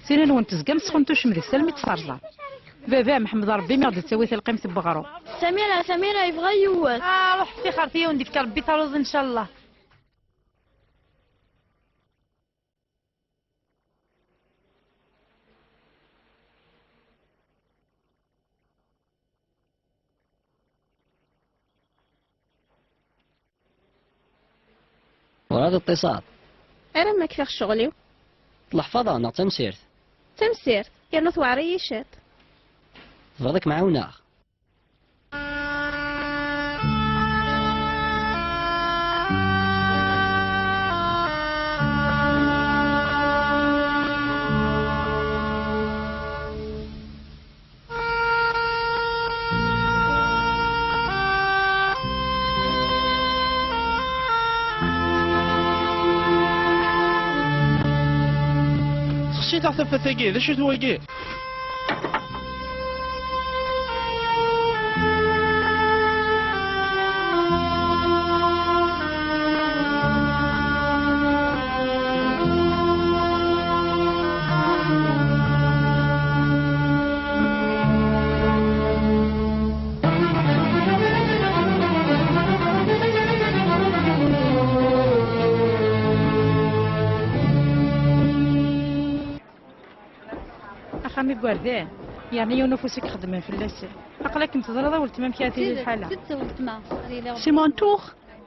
Tin-nwen tezgam tesxentucem deg-s almi tt-terẓam. Baba, meḥmed Rebbi mi ɣ-d-ittawi talqimt n weɣrum. Samira, Samira yebɣa yiwen. Ah, ruḥ ttixer-t, yiwen d-ifka Rebbi taruḍ, ncallah. Ur ad teṭṭiseḍ. Ara ma kfiɣ ccɣel-iw. Leḥfaḍa neɣ d tamsirt? D tamsirt, yernu tewɛer-iyi ciṭ. Tebɣiḍ ad kem-ɛawneɣ? Ǧǧet-aɣ tafat-agi, d acu-t wagi? Axxam igerdan, yerna yiwen ufus i ixeddmen fell-asen. Aql-akem teẓriḍ a weltma amek ara tili lḥala. Tidet, a weltma, ad iliɣ. C'est mon tour.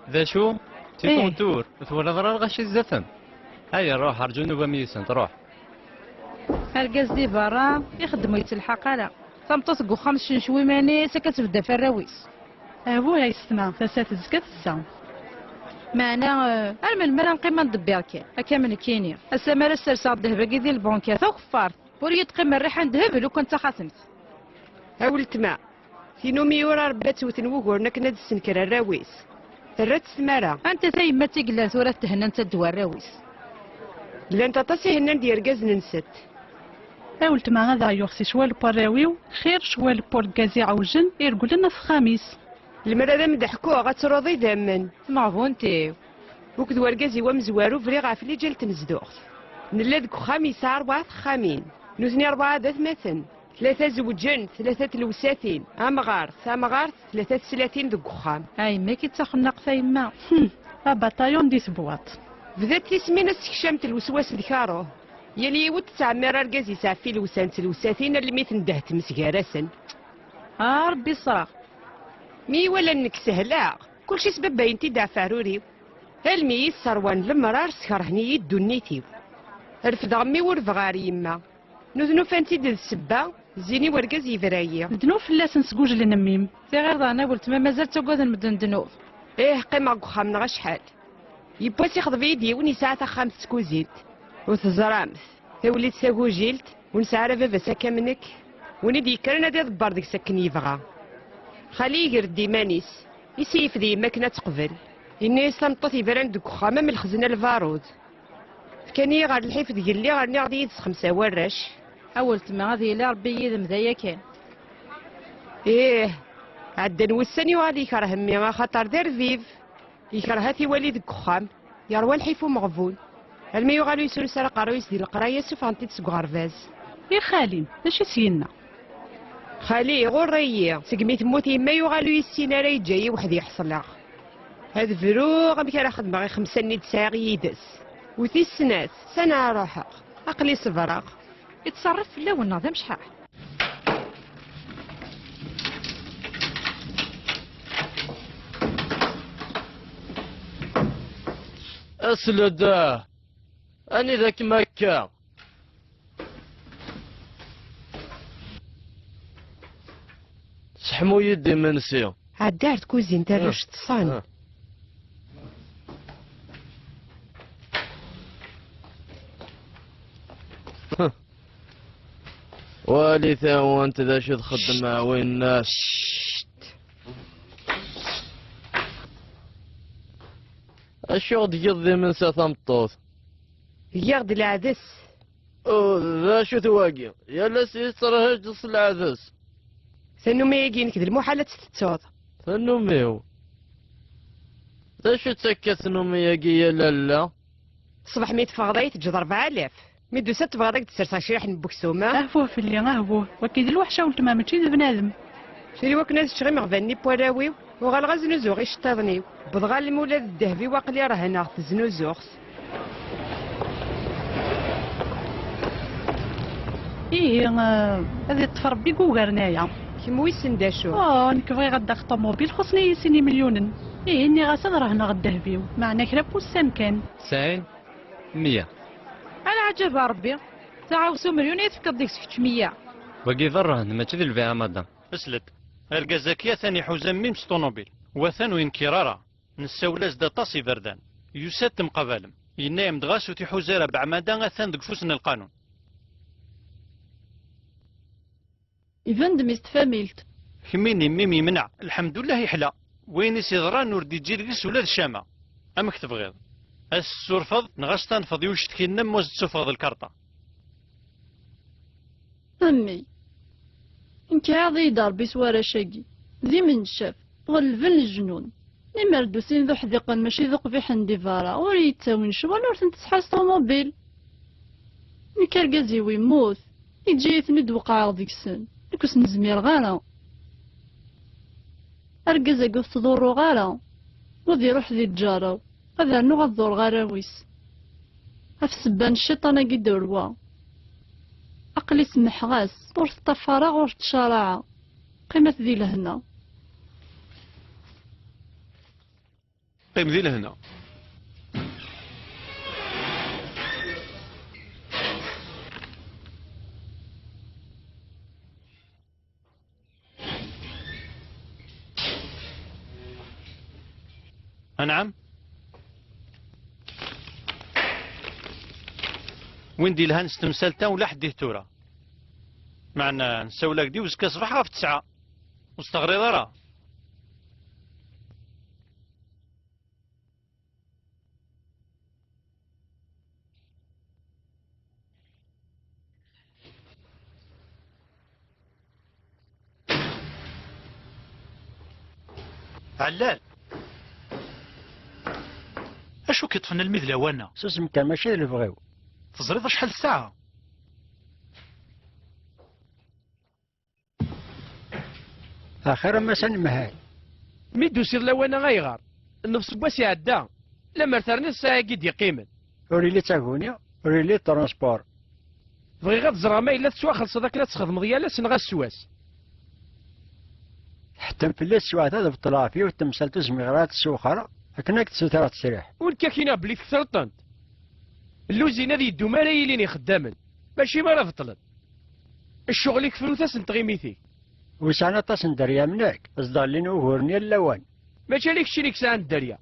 D acu? C'est ton tour. Ur twalaḍ ara lɣaci zdat-m? Ay, ruḥ, rǧu nnuba-m yis-sent, ruḥ. Argaz di berra, ixeddem ur yettelḥaq ara. Tameṭṭut deg uxxam tcencew iman-is, akka tebda ɣef warraw-is. Abuh, a yessetma, tasa tezga tezza. Meɛna, eh, ar melmi ara neqqim ad ndebbir kan? Akka am nekkini. Ass-a mi ara sserseɣ ddheb-agi di lbanka, takeffart, ur yi-d-qqim rriḥa n ddheb lukan d taxatemt. A weltma, tin umi yura Rebbi ad tewten wuguren akken ad tessenker arraw-is, terra-tt tmara. Anta tayemmat i yellan tura thennant-d warraw-is? Llant aṭas i hennan-d yergazen-nsent. A weltma, ad aɣ-yuɣ si ccwal n warraw-iw, xir ccwal n urgaz iɛewjen iregglen ɣef uxxam-is. Lemmer ad am-d-ḥkuɣ, ad truḍ idammen. Tameɣbunt-iw. Akked wergaz-iw amezwaru briɣ ɣef liǧal n tnezduɣt. Nella deg uxxam yesɛa rebɛa texxamin. Nutni rebɛa d atmaten. Tlata zewǧen, tlata tlewsatin. Amɣar, tamɣart, tlata teslatin deg uxxam. A yemma-k d taxennaqt a yemma. Hm, abatayon di tebwaṭ. Bdat tismin ad s-tekcam lewswas d karuh. Yal yiwet tettɛemmir argaz-is ɣef ilewsan d tlewsatin almi tendeh tmes gar-asen. A Rebbi ṣṣreɣ. Mi iwala nekk sehleɣ, kulci sbabbayen-t-id ɣef ɛrur-iw. Almi i yi-sserwan lemrar, skerhen-iyi ddunit-iw. Refdeɣ mmi-w ur bɣiɣ ara yemma. Nutni ufan-tt-id d ssebba, zzin i wergaz yebra-yi. Ddnub fell-asen sgujlen mmi-m. Tiɣirḍeɣ a weltma mazal ttagaden medden ddnub. Ih, qqimeɣ deg uxxam-nneɣ acḥal. Yiwwas ixḍeb-iyi-d yiwen yesɛa taxxamt d tkuzint. Ur teẓramt, tawlit tagujilt, ur nesɛi ara baba-s akka am nekk. Win i d-yekkren ad iḍebber deg-s akken yebɣa. Xali iger-d iman-is, iseyf d yemma akken ad teqbel. Yenna-yas tameṭṭut yebran deg uxxam am lxezna lbarud. Fkan-iyi ɣer lḥif d gelli, rniɣ-d yid-s xemsa warrac. A weltma, ad yili Rebbi yid-m d aya kan. Ih, ɛeddan wussan yuɣal yekreh mmi, axaṭer d arbib. Yekreh ad t-iwali deg uxxam, yerwa lḥif umeɣbun. Almi yuɣal ur yesrusu ara aqerruy-is di leqraya, ssufɣen-t-id seg uɣerbaz. I xali-m, d acu i s-yenna? Xali iɣurr-iyi, segmi temmut yemma yuɣal ur yessin ara, yeǧǧa-yi weḥd-i ḥeṣleɣ. Ad bruɣ amek ara xedmeɣ i xemsa-nni d-sɛiɣ yid-s. U tis snat, s anɛa ruḥeɣ? Aql-i ṣebreɣ. Ittṣerrif fell-awen neɣ d amecḥaḥ? Asled, ah! Anida-kem akka? Seḥmu-yi-d imensi. Ɛeddi ar tkuzint, arrac ṭṭsen. Ah. Wali tawant d acu txeddem a winna. Acu ɣ-d-tgiḍ d imensi a tameṭṭut? Giɣ-d leɛdes. Oh, d acu-t wagi? Yal ass i tettraḥeǧ s leɛdes. Tannumi-agi-inek d lmuḥal ad tt-tettuḍ. Tannumi-w? D acu-tt akka tannumi-agi a lalla? Ṣṣbeḥ mi teffɣeḍ ay teǧǧeḍ rebɛa alaf. Mi d-tusa tebɣiḍ ad k-d-serseɣ ciḥ n buksuma? Ahbuh fell-i, ahbuh. Wagi d lweḥc a weltma, mačči d bnadem. Tili wakken ad ččeɣ imeɣban-nni n warraw-iw, uɣaleɣ ad znuzuɣ iceṭṭiḍen-iw. Wwḍeɣ almi ula d ddheb-iw aql-i rehneɣ-t, znuzuɣ-t. Ihi, eh, ad iṭṭef Rebbi deg ugar n aya. Kemm wissen d acu? Oh, nekk bɣiɣ ad d-aɣeɣ ṭumubil, xuṣṣen-iyi sin imelyunen. Ihi, nniɣ-as ad rehneɣ ddheb-iw, meɛna kra n wussan kan. Tesɛin, meyya. A lɛaǧeb a Rebbi, taɣawsa umelyun i tefkiḍ deg-s kečč meyya. Wagi d rrehn, mačči d lbiɛ a madam. Slet, argaz-agi atan iḥuza mmi-m s ṭumubil, u atan ur yenkir ara. Nessawel-as-d aṭas iberdan. Yusa-d temqabalem. Yenna-yam-d ɣas ur t-iḥuza ara beɛmada atan deg ufus n lqanun. Iban-d mmi-s n tfamilt. Kemmini mmi-m yemneɛ, lḥemdullah iḥla. Wayen i s-iḍran ur d-iǧǧi deg-s ula d ccama. Amek tebɣiḍ? Ad s-tessurfeḍ neɣ ad s-tanfeḍ i ucetki-nnem u ad s-d-tessufɣeḍ lkarṭa? A mmi, nekk iɛaḍ-iyi-d Ṛebbi s warrac-agi, d imencaf, ɣelben leǧnun. Limer d-usin d uḥdiqen mačči d uqbiḥen di berra, ur iyi-ttawin ccɣel, ur tent-tesḥaṛ s ṭumubil. Nekk argaz-iw immut, yeǧǧa-yi-ten-id weqɛeɣ deg-sen, nekk ur sen-zmireɣ ara. Argaz-agi ur t-ttḍurruɣ ara, ur d-iruḥ di lǧar-aw, ad rnuɣ ad ḍurreɣ arraw-is. Ɣef ssebba n cciṭan-agi d urwa. Aql-i semmḥeɣ-as, ur t-ṭṭafareɣ, ur t-ttcaraɛeɣ. Qqimet di lehna. Qqim di lehna. Anɛam. Win d-yelhan s temsalt-a ula ḥedd ih tura. Meɛna nessawel-ak-d i uzekka ṣṣbeḥ ɣef ttesɛa. Ur s-teɣriḍ ara. Ɛellal! Acu k-iṭṭfen almi d lawan-a? Susem kan, mačči d lebɣi-w. Teẓriḍ acḥal ssaɛa? Axir a Mass anemhal. Mi d-tusiḍ lawan-a ayɣer? Nnefṣ n wass iɛedda, lemmer terniḍ ssaɛa-agi d-yeqqimen. Ur yelli d taguni, ur yelli d transport. Bɣiɣ ad ẓreɣ ma yella tettwaxelṣeḍ akken ad txedmeḍ yal ass neɣ ass s wass. Ḥettem fell-i teswiɛt ad beṭleɣ ɣef yiwet temsalt ur zmireɣ ara ad tt-ssewxereɣ akken ad k-d-ssutreɣ ttesriḥ. Ur nekk ad k-iniɣ belli tketreḍ-tent. Lluzin ad yeddum ara yilin ixeddamen, mačči mi ara beṭlen. Ccɣel-ik frut-as n tɣimit-ik. Ur sɛan aṭas n dderya am nekk, zedɣen lin wuguren yal lawan. Mačči ala keččini i yesɛan dderya.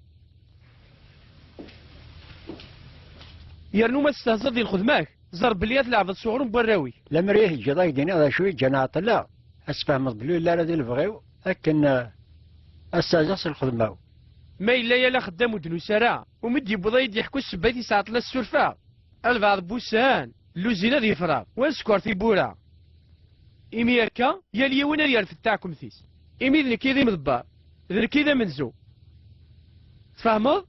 Yernu ma testehzaḍ di lxedma-k, ẓer belli ad tleɛbeḍ s uɣrum n warraw-ik. Lemmer i yi-teǧǧiḍ ad k-d-iniɣ d acu i yeǧǧan ɛeṭṭleɣ, ad tfehmeḍ belli ur yelli ara di lebɣi-w akken, eh, ad ssaɛzeɣ s lxedma-w. Ma yella yal axeddam ur d-nusi ara, umi d-yewweḍ ad yi-d-yeḥku ssebba i t-yesɛeṭṭlen ad ssurfeɣ, albeɛḍ n wussan, lluzin ad yefreɣ, wa ad sekker tiwwura. Imi akka, yal yiwen ad yerfed taɛkemt-is. Imi d nekk i d imḍebber, d nekk i d amenzu. Tfehmeḍ?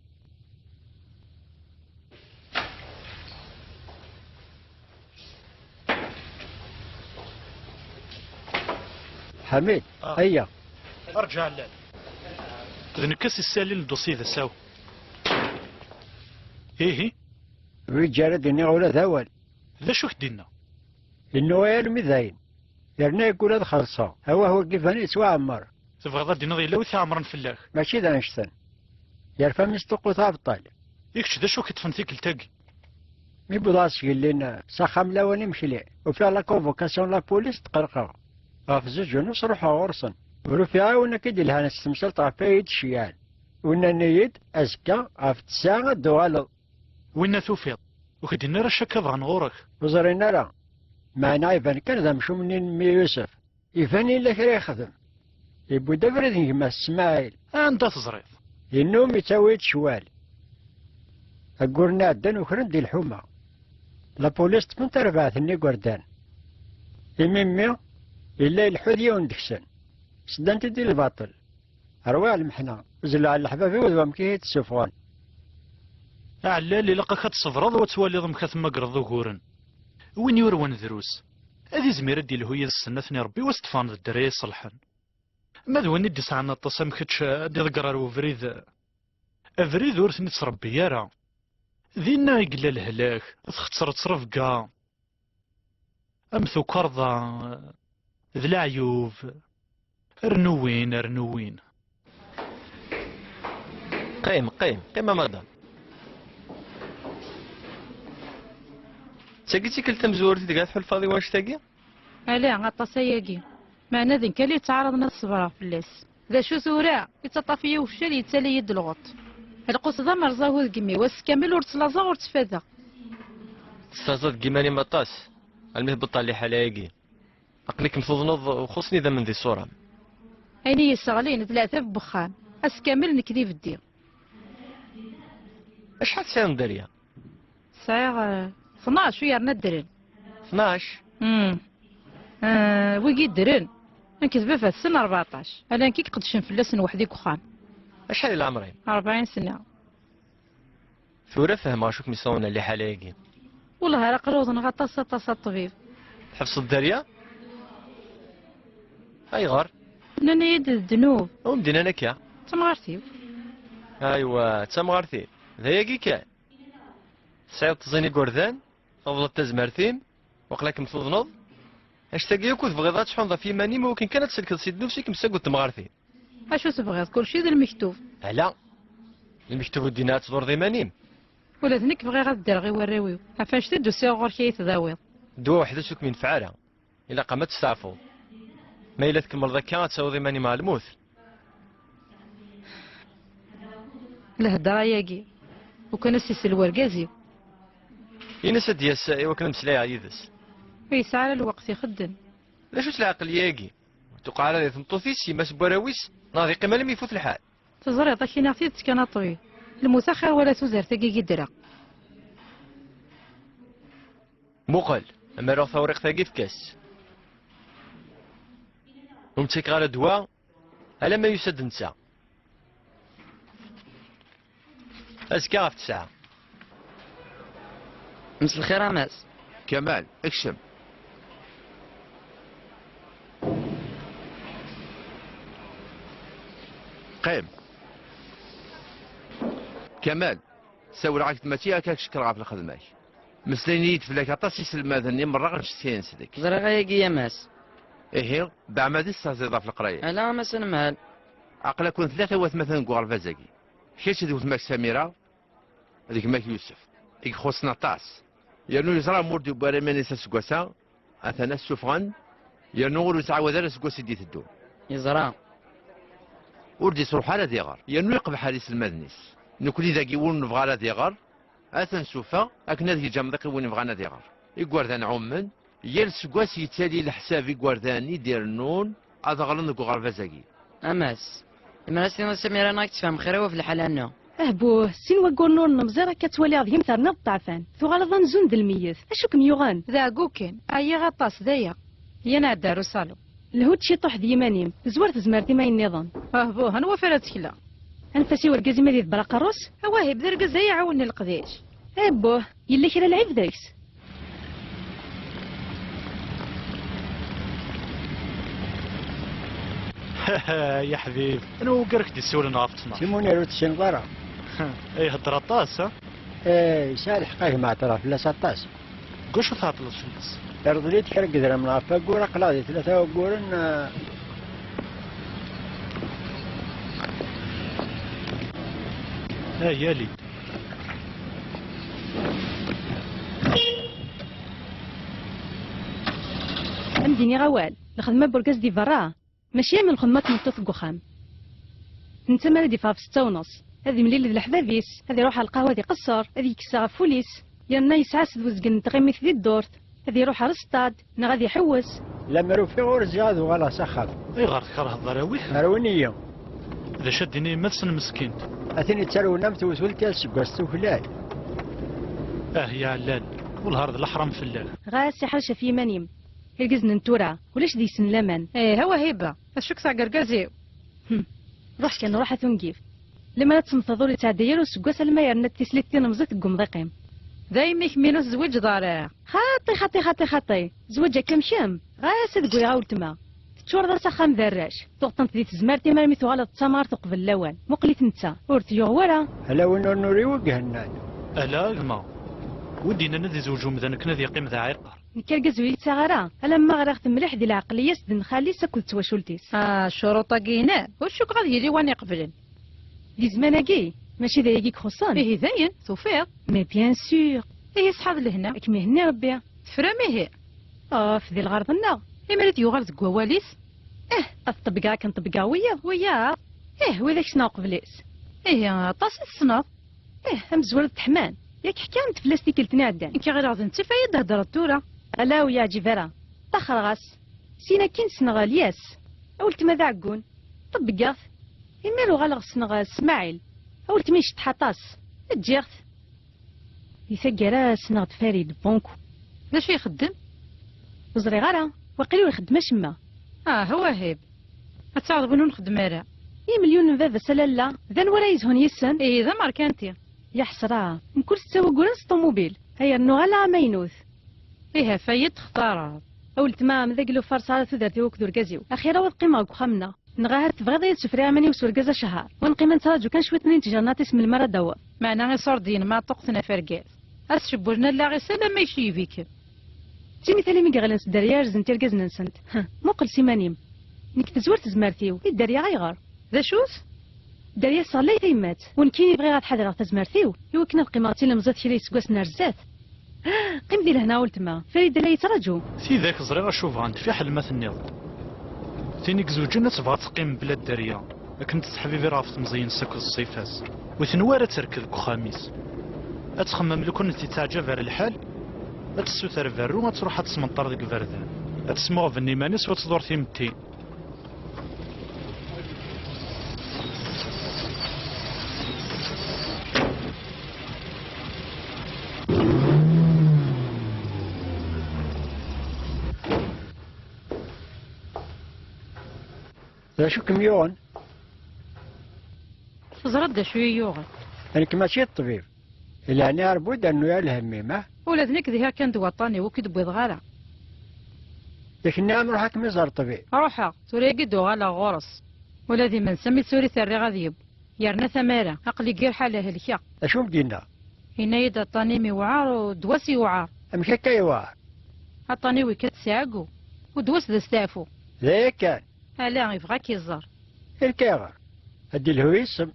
Ḥamid, ah, ayya. Rǧa Ɛellal. D nekk i s-issalin ddusi d asaw. Ihi? Ur yeǧǧi ara d-iniɣ ula d awal. D acu k-d-inna? Innuɣ almi d ayen. Yerna yeggul ad xellṣeɣ. Awah, wagi iban yettwaɛemmer. Tebɣiḍ ad d-tiniḍ yella wi t-iɛemmren fell-ak? Mačči d annect-en. Yerfa mi s-tuqut abṭal. I kečč d acu k-iṭṭfen tikkelt-agi? Mi wwḍeɣ ad sgellin s axxam lawan imekli, ufiɣ la convocation n la police, tqelqeɣ. Ɣef zuǧ unu sruḥeɣ ɣur-sen. Ur ufiɣ ara win akka i d-ilhan s temsalt ɣef ay iyi-d-ceyyɛen. Winna nnan-iyi-d, azekka ɣef ttesɛa ad d-tuɣaleḍ. Winna tufiḍ, ur k-d-nni ara cakkabeɣ ɣur-k. Ur ẓrin ara. Meɛna iban kan d amcum-nni n mmi Yusef. Iban yella kra yexdem. Yewwi-d abrid n gma-s Smaɛil. Anda teẓriḍ? Yennum yettawi-d ccwal. Aggur-nni iɛeddan ukren-d di lḥuma. Lapulis ṭṭfen tarbaɛt-nni n igerdan. Imi mmi yella ileḥḥu d yiwen deg-sen. Sddan-t-id di lbaṭel. Rwiɣ lmeḥna, zelleɣ leḥbab-iw d wamek i yi-d-ssufɣen. Aɛellal, ilaq-ak ad tṣebreḍ u ad twaliḍ amek ad temmagreḍ uguren. Win yurwen drus, ad izmir ad d-ilhu yid-sen, ad ten-iṛebbi u ad s-d-ffɣen d dderya iṣelḥen. Ma d win i d-isɛan aṭas am kečč, ad iḍegger ɣer ubrid, abrid ur ten-ittṛebbi ara. Dinna i yella lehlak, txettreḍ ttrebga. Am tukerḍa, d leɛyub, rnu win, rnu win. Qqim, qqim, qqim a madam. D tagi i d tikkelt tamezwarut i deg ara tḥulfaḍ i wannect-agi? Ala, aṭas ayagi. Meɛna d nekk ala yettɛaraḍen ad ṣebreɣ fell-as. D acu tura? Yettaṭṭaf-iyi ufcal, yettali-yi-d lɣeṭṭ. Lqus d amerẓagu deg imi-w, ass kamel ur ttlaẓeɣ ur ttfadeɣ. Testehzaḍ deg iman-im aṭas, almi tbeṭṭal liḥala-agi. Aql-ikem tuḍneḍ, xuṣṣen idammen di ṣṣura-m. Ayen i yi-sseɣlin d leɛtab n wexxam. Ass kamel nekk d ibeddi. Acḥal tesɛiḍ n dderya? Sɛiɣ, eh, tnac u yerna ddren. Tnac? Hmm. Ah, wigi ddren. Nekk d baba-tsen rbeɛṭac. Ala nekk i iqeddcen fell-asen weḥd-i deg uxxam. Acḥal i leɛmer-im? Rebɛin sna. Tura fehmeɣ acu kem-iṣawnen liḥala-agi. Wellah ar aql-i uḍneɣ aṭas, aṭas a ṭṭbib. Tḥebseḍ dderya? Ayɣer? Nnan-iyi-d d ddnub. Ur m-d-nnan akka? D tamɣart-iw. Aywa, d tamɣart-im. D ayagi kan. Tesɛiḍ tẓin igerdan, tɣeḍleḍ tazmert-im, waqila kem-tuḍneḍ. Anect-agi akk ur tebɣiḍ ad tḥunḍ ɣef yiman-im, i wakken kan ad tselkeḍ si ddnub-ik, msaggu n temɣart-im. Acu tebɣiḍ? Kulci d lmektub. Ala, lmektub ur d-yenna ad tḍurreḍ iman-im. Ula d nekk bɣiɣ ad ddreɣ i warraw-iw. Ɣef anect i d-usiɣ ɣur-k ay tdawiḍ. Ddwa weḥd-s ur kem-yenfeɛ ara. Ilaq-am ad testeɛfuḍ. Ma yella tkemmleḍ akka, ad tawiḍ iman-im ɣer lmut. Lhedra-yagi, ukan as-isel wergaz-iw. Ini-as ad d-yas i wakken ad mmeslayeɣ yid-s. Ur yesɛi ara lweqt ixeddem. D acu-tt lɛeqliya-agi? Ur tuqeɛ ara di tmeṭṭut-is, yemma-s n warraw-is, neɣ ad iqqim almi ifut lḥal? Teẓriḍ, ad k-iniɣ tidet kan a ṭṭbib. Lmut axir wala tudert-agi i ddreɣ. Muqel, amaru tawriqt-agi efk-as. Ur m-ttakeɣ ara ddwa, alamma yusa-d netta. Azekka ɣef tesɛa. Mselxir a Mass. Kamal, kcem. Qqim. Kamal, ssawleɣ-ak-d mačči akka ad k-cekkreɣ ɣef lxedma-k. Meslayen-iyi-d fell-ak aṭas iselmaden i merra ncettiyen seg-k. Ẓriɣ ayagi a Mass. Ihi, beɛma ad tessaẓyeḍ ɣef leqraya. Ala a Mass anemhal. Aql-aken tlata watmaten deg uɣerbaz-agi. Kečč d weltma-k Samira, d gma-k Yusef, i ixuṣṣen aṭas. Yernu yeẓra ma ur d-yewwi ara iman-is aseggas-a, atan ad t-ssufɣen, yernu ur yettɛawad ara aseggas i d-iteddun. Yeẓra. Ur d-ittruḥ ara ad iɣer, yernu iqbeḥ ar iselmaden-is. Nekkni dagi ur nebɣa ara ad iɣer, ad t-nsuffeɣ akken ad yeǧǧ amḍiq i win ibɣan ad iɣer. Igerdan ɛummen, yal aseggas yettali leḥsab igerdan i d-irennun ad ɣren deg uɣerbaz-agi. A Mass, lemmer ad s-tiniḍ i Samira neɣ ad k-tefhem xir-iw ɣef lḥala-nni. Ah buh, sin wagguren ur nemẓi ara akka ttwaliɣ deg-m terniḍ ṭṭeɛfan. Tuɣaleḍ amzun d lmeyyet. Acu kem-yuɣen? D aɛguken. Ɛyiɣ aṭas, d aya. Iyya nɛeddi ar usalun. Lhu-d ciṭuḥ d yiman-im. Zwar tezmert-im ayen nniḍen. Ah buh, anwa ɣef ara ttekleɣ? Anef-as i wergaz-im ad idebber aqerru-s. Awahib d argaz ay iɛawnen leqdic. Ah buh, yella kra lɛib deg-s? Ay aḥbib, anwa ugar k-d-issawlen ɣef ttnac? Timunir ur tessineḍ ara. Ay, ihedder aṭas, ha? Eh, yesɛa lḥeqq a gma, ɛeṭṭreɣ fell-as aṭas. Deg wacu tɛeṭṭleḍ fell-as? Irḍel-iyi-d kra n yedrimen ɣef waggur, aql-aɣ di tlata wagguren, eh. Ah, yali. Ad m-d-iniɣ awal, lxedma n urgaz di berra, mačči am lxedma n tmeṭṭut deg uxxam. Netta mi ara d-iffeɣ ɣef setta u nneṣ, ad imlil d leḥbab-is, ad iruḥ ɣer lqahwa ad iqeṣṣer, ad yekkes ɣef wul-is, yerna yesɛa s d uzgen n tɣimit di ddurt, ad iruḥ ɣer stad, neɣ ad iḥewwes. Lemmer ufiɣ ur zziɣ ad uɣaleɣ s axxam. Ayɣer tkerheḍ arraw-ik? Rwin-iyi. D acu ad d-tini yemma-tsen meskint? A tin yettarwen am tewtult yal aseggas tuklal. Ah, ya ɛellal, wellah ar d leḥram fell-ak. Ɣas iḥrec ɣef yiman-im. Irgazen n tura, ulac deg-sen laman. Eh, a Wahiba, ad cukteɣ deg argaz-iw. Hm. Ruḥ kan, ruḥ a tungif. Lemmer ad temmteḍ ur yettɛedday ara useggas alma yerna-d tislit tilemẓit deg umḍiq-im. Daymi kemmini ur tezwiǧeḍ ara. Xaṭi, xaṭi, xaṭi, xaṭi. Zwaǧ akka am kemm. Ɣas ad gwiɣ a weltma. Teččureḍ-as axxam d arrac. Tuɣeḍ-tent di tezmert-im armi tuɣaleḍ d tamɣart uqbel lawan. Muqel-it netta. Ur t-yuɣ wara. Ala win ur nuriw i ihennan. Ala a gma. Wi d-yennan ad izweǧ umdan akken ad yeqqim d aɛiqer? Nekk argaz ur yettaɣ ara, alamma ɣriɣ-t mliḥ di lɛeqliya-s d nnxali-s akked twacult-is. Ah, ccuruṭ-agi-inem, ur cukkeɣ ad yili win iqeblen. Di zzman-agi, mačči d ayagi i ixuṣṣen? Ihi dayen, tufiḍ. Mais bien sûr. Ihi ṣṣeḥ d lehna. Ad kem-ihenni Rebbi. Tefram ihi? Of, di lɣerḍ-nneɣ. Imir i d-yuɣal deg wawal-is? Eh, ad ṭebbgeɣ akken ṭebbgeɣ wiyaḍ. Wiyaḍ? Eh, widak ssneɣ uqbel-is. Ihi, aṭas i tessneḍ. Eh, amezwaru d teḥman. Yak ḥkiɣ-am-d fell-as tikkelt-nni iɛeddan. Nekk ɣileɣ d nettif ay d-theddreḍ tura. Ala, ur yeɛǧib ara. Ṭaxreɣ-as. Sin akkin ssneɣ Lyas. A weltma d aɛeggun. Ṭebbgeɣ-t. Imir uɣaleɣ ssneɣ Smaɛil. A weltma iceṭṭeḥ aṭas. Ǧǧiɣ-t. Di taggara ssneɣ-d Farid, Bonku. D acu ixeddem? Ur ẓriɣ ara. Waqil ur ixeddem acemma. Ah, wahib. Ad taɣeḍ win ur nxeddem ara. Imelyunen n baba-s a lalla, d anwa ara yezhun yis-sen? Ihi d amerkanti. Ya ḥesra, mkul setta wugguren s ṭumubil, ay rnuɣ ala amaynut. Ihi ɣef waya i d-textareḍ. A weltma, am d aglu faṛes ara tudert-iw akked urgaz-iw. Axir-aw ad qqimeɣ deg uxxam-nneɣ. Neɣ ahat tebɣiḍ ad iyi-d-sufriɣ iman-iw s urgaz acehhar. Wa neqqim ad nettraǧu kan cwiṭ-nni n tjernaṭ-is melmi ara d-taweḍ. Meɛna iṣurdiyen ma ṭṭuqten ɣef argaz. Ad s-cewwlen allaɣ-is alamma yecceyyeb-ikem. D timitalin i yeɣlen s dderya rzent irgazen-nsent. Huh, muqel s iman-im. Nekk tezwar tezmert-iw, i dderya ayɣer? D acu-t? Dderya tesseɣlay tayemmat. U nekkini bɣiɣ ad ḥadreɣ tazmert-iw, i wakken ad qqimeɣ d tilemẓit kra iseggasen ar zdat. Qqim di lehna a weltma, Farida la yettraǧu. Tidak ẓriɣ acu bɣant fiḥel ma tenniḍ-d. Tin i izewǧen ad tebɣu ad teqqim mebla dderya, akken tettḥebbiṛ ɣef temẓi-ines akked ṣṣifa-s. Ur tenwi ara ad terked deg uxxam-is. Ad txemmem lukan ad tt-yettaɛǧab ar lḥal, ad tessuter berru, ad truḥ ad tesmenṭer deg iberdan. Ad tesmuɣben iman-is u ad tḍur timetti. D acu kem-yuɣen? Teẓriḍ d acu i yi-yuɣen? Nekk mačči d ṭṭbib. Ilhan i Ṛebbi ur d-rennu ara lhemm-im, ah? Ula d nekk dihiɣ kan d waṭṭan-iw, ur k-id-wwiḍeɣ ara. Yak nniɣ-am ruḥ ad kem-iẓer ṭṭbib. Ruḥeɣ, tura-yagi d-uɣaleɣ ɣur-s. Ula d imensi mi tt-uri terriɣ ad yeww. Yerna tamara, aql-i deg lḥala helkeɣ. D acu m-d-yenna? Yenna-yi-d aṭṭan-im iwɛer u ddwa-s iwɛer. Amek akka yewɛer? Aṭṭan-iw ikkat s ɛeggu, u ddwa-s d asteɛfu. D aya kan. Ala, yebɣa ad k-iẓer. Irka ayɣer? Ad d-ilhu yis-m.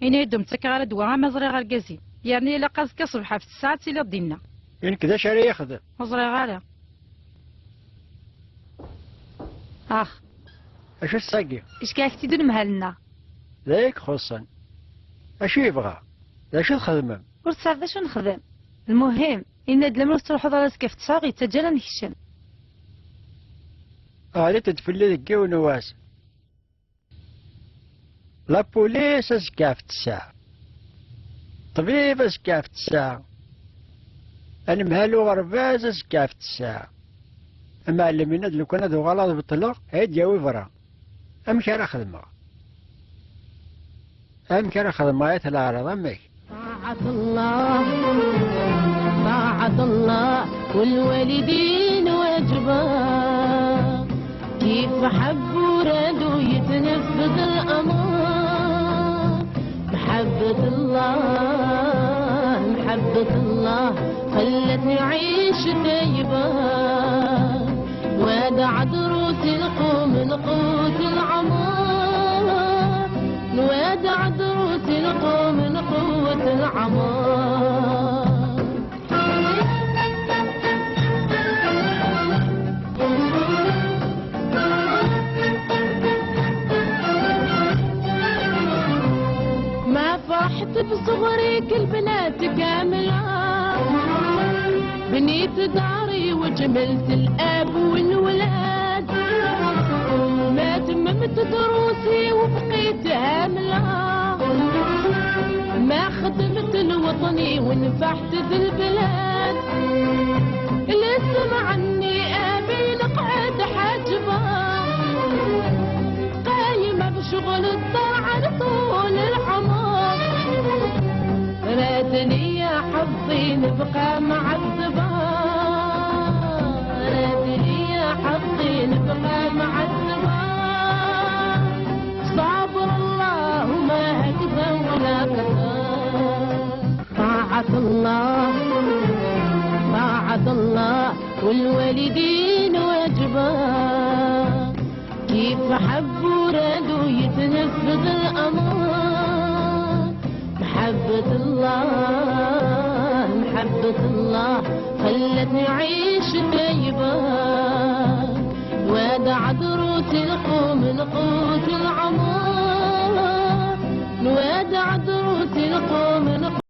Ini-yi-d ur m-ttakeɣ ara ddwa ama ẓriɣ argaz-im. Yerna ilaq azekka ṣṣbeḥ ɣef ttesɛa ad tiliḍ dinna. I nekk d acu ara yexdem? Ur ẓriɣ ara. Ax. Acu-t sagi? Ickeɛ-ak-tt-id unemhal-nneɣ. D aya i ixuṣṣen. Acu yebɣa? D acu txedmem? Ur tesɛiḍ d acu nexdem. Lmuhim, yenna-d lemmer ur tettruḥuḍ ara azekka ɣef ttesɛa ur ɣ-yettaǧǧa ara ad nekcem. Ɣlit-d fell-i deg yiwen wass. Lapulis azekka ɣef ttesɛa. Ṭṭbib azekka ɣef ttesɛa. Anemhal uɣerbaz azekka ɣef ttesɛa. Amɛellem yenna-d lukan ad uɣaleɣ ad beṭleɣ, ad yi-d-yawi berra. Amek ara xedmeɣ? Amek ara xedmeɣ ayt leɛraḍ, amek? طاعة الله، طاعة الله والوالدين واجبة. كيف حب ورادو يتنفذ الأمر. محبة الله، محبة الله خلتني عيش طيبة. وادع دروس القوم نقوت العمر. نواد عذروت القوم نقوة العمر. ما فرحت بصغري كل بنات كاملة. بنيت داري وجملت الأب والولاد. ما تممت دروسي وبقيت هاملة. ما خدمت لوطني ونفعت ذا البلاد. الاسم عني أبي لقعد حاجبة. قايمة بشغل الدار على طول العمر. راتني يا حظي نبقى معذبة. راتني يا حظي نبقى معذبة. صابر الله ما هكذا ولا كذا. طاعة الله، طاعة الله والوالدين واجبة. كيف حب ورادو يتنفذ الأمر. محبة الله، محبة الله خلتني عيش طيبة. وادع دروس القوم نقوت العمر. نوادع دروس القوم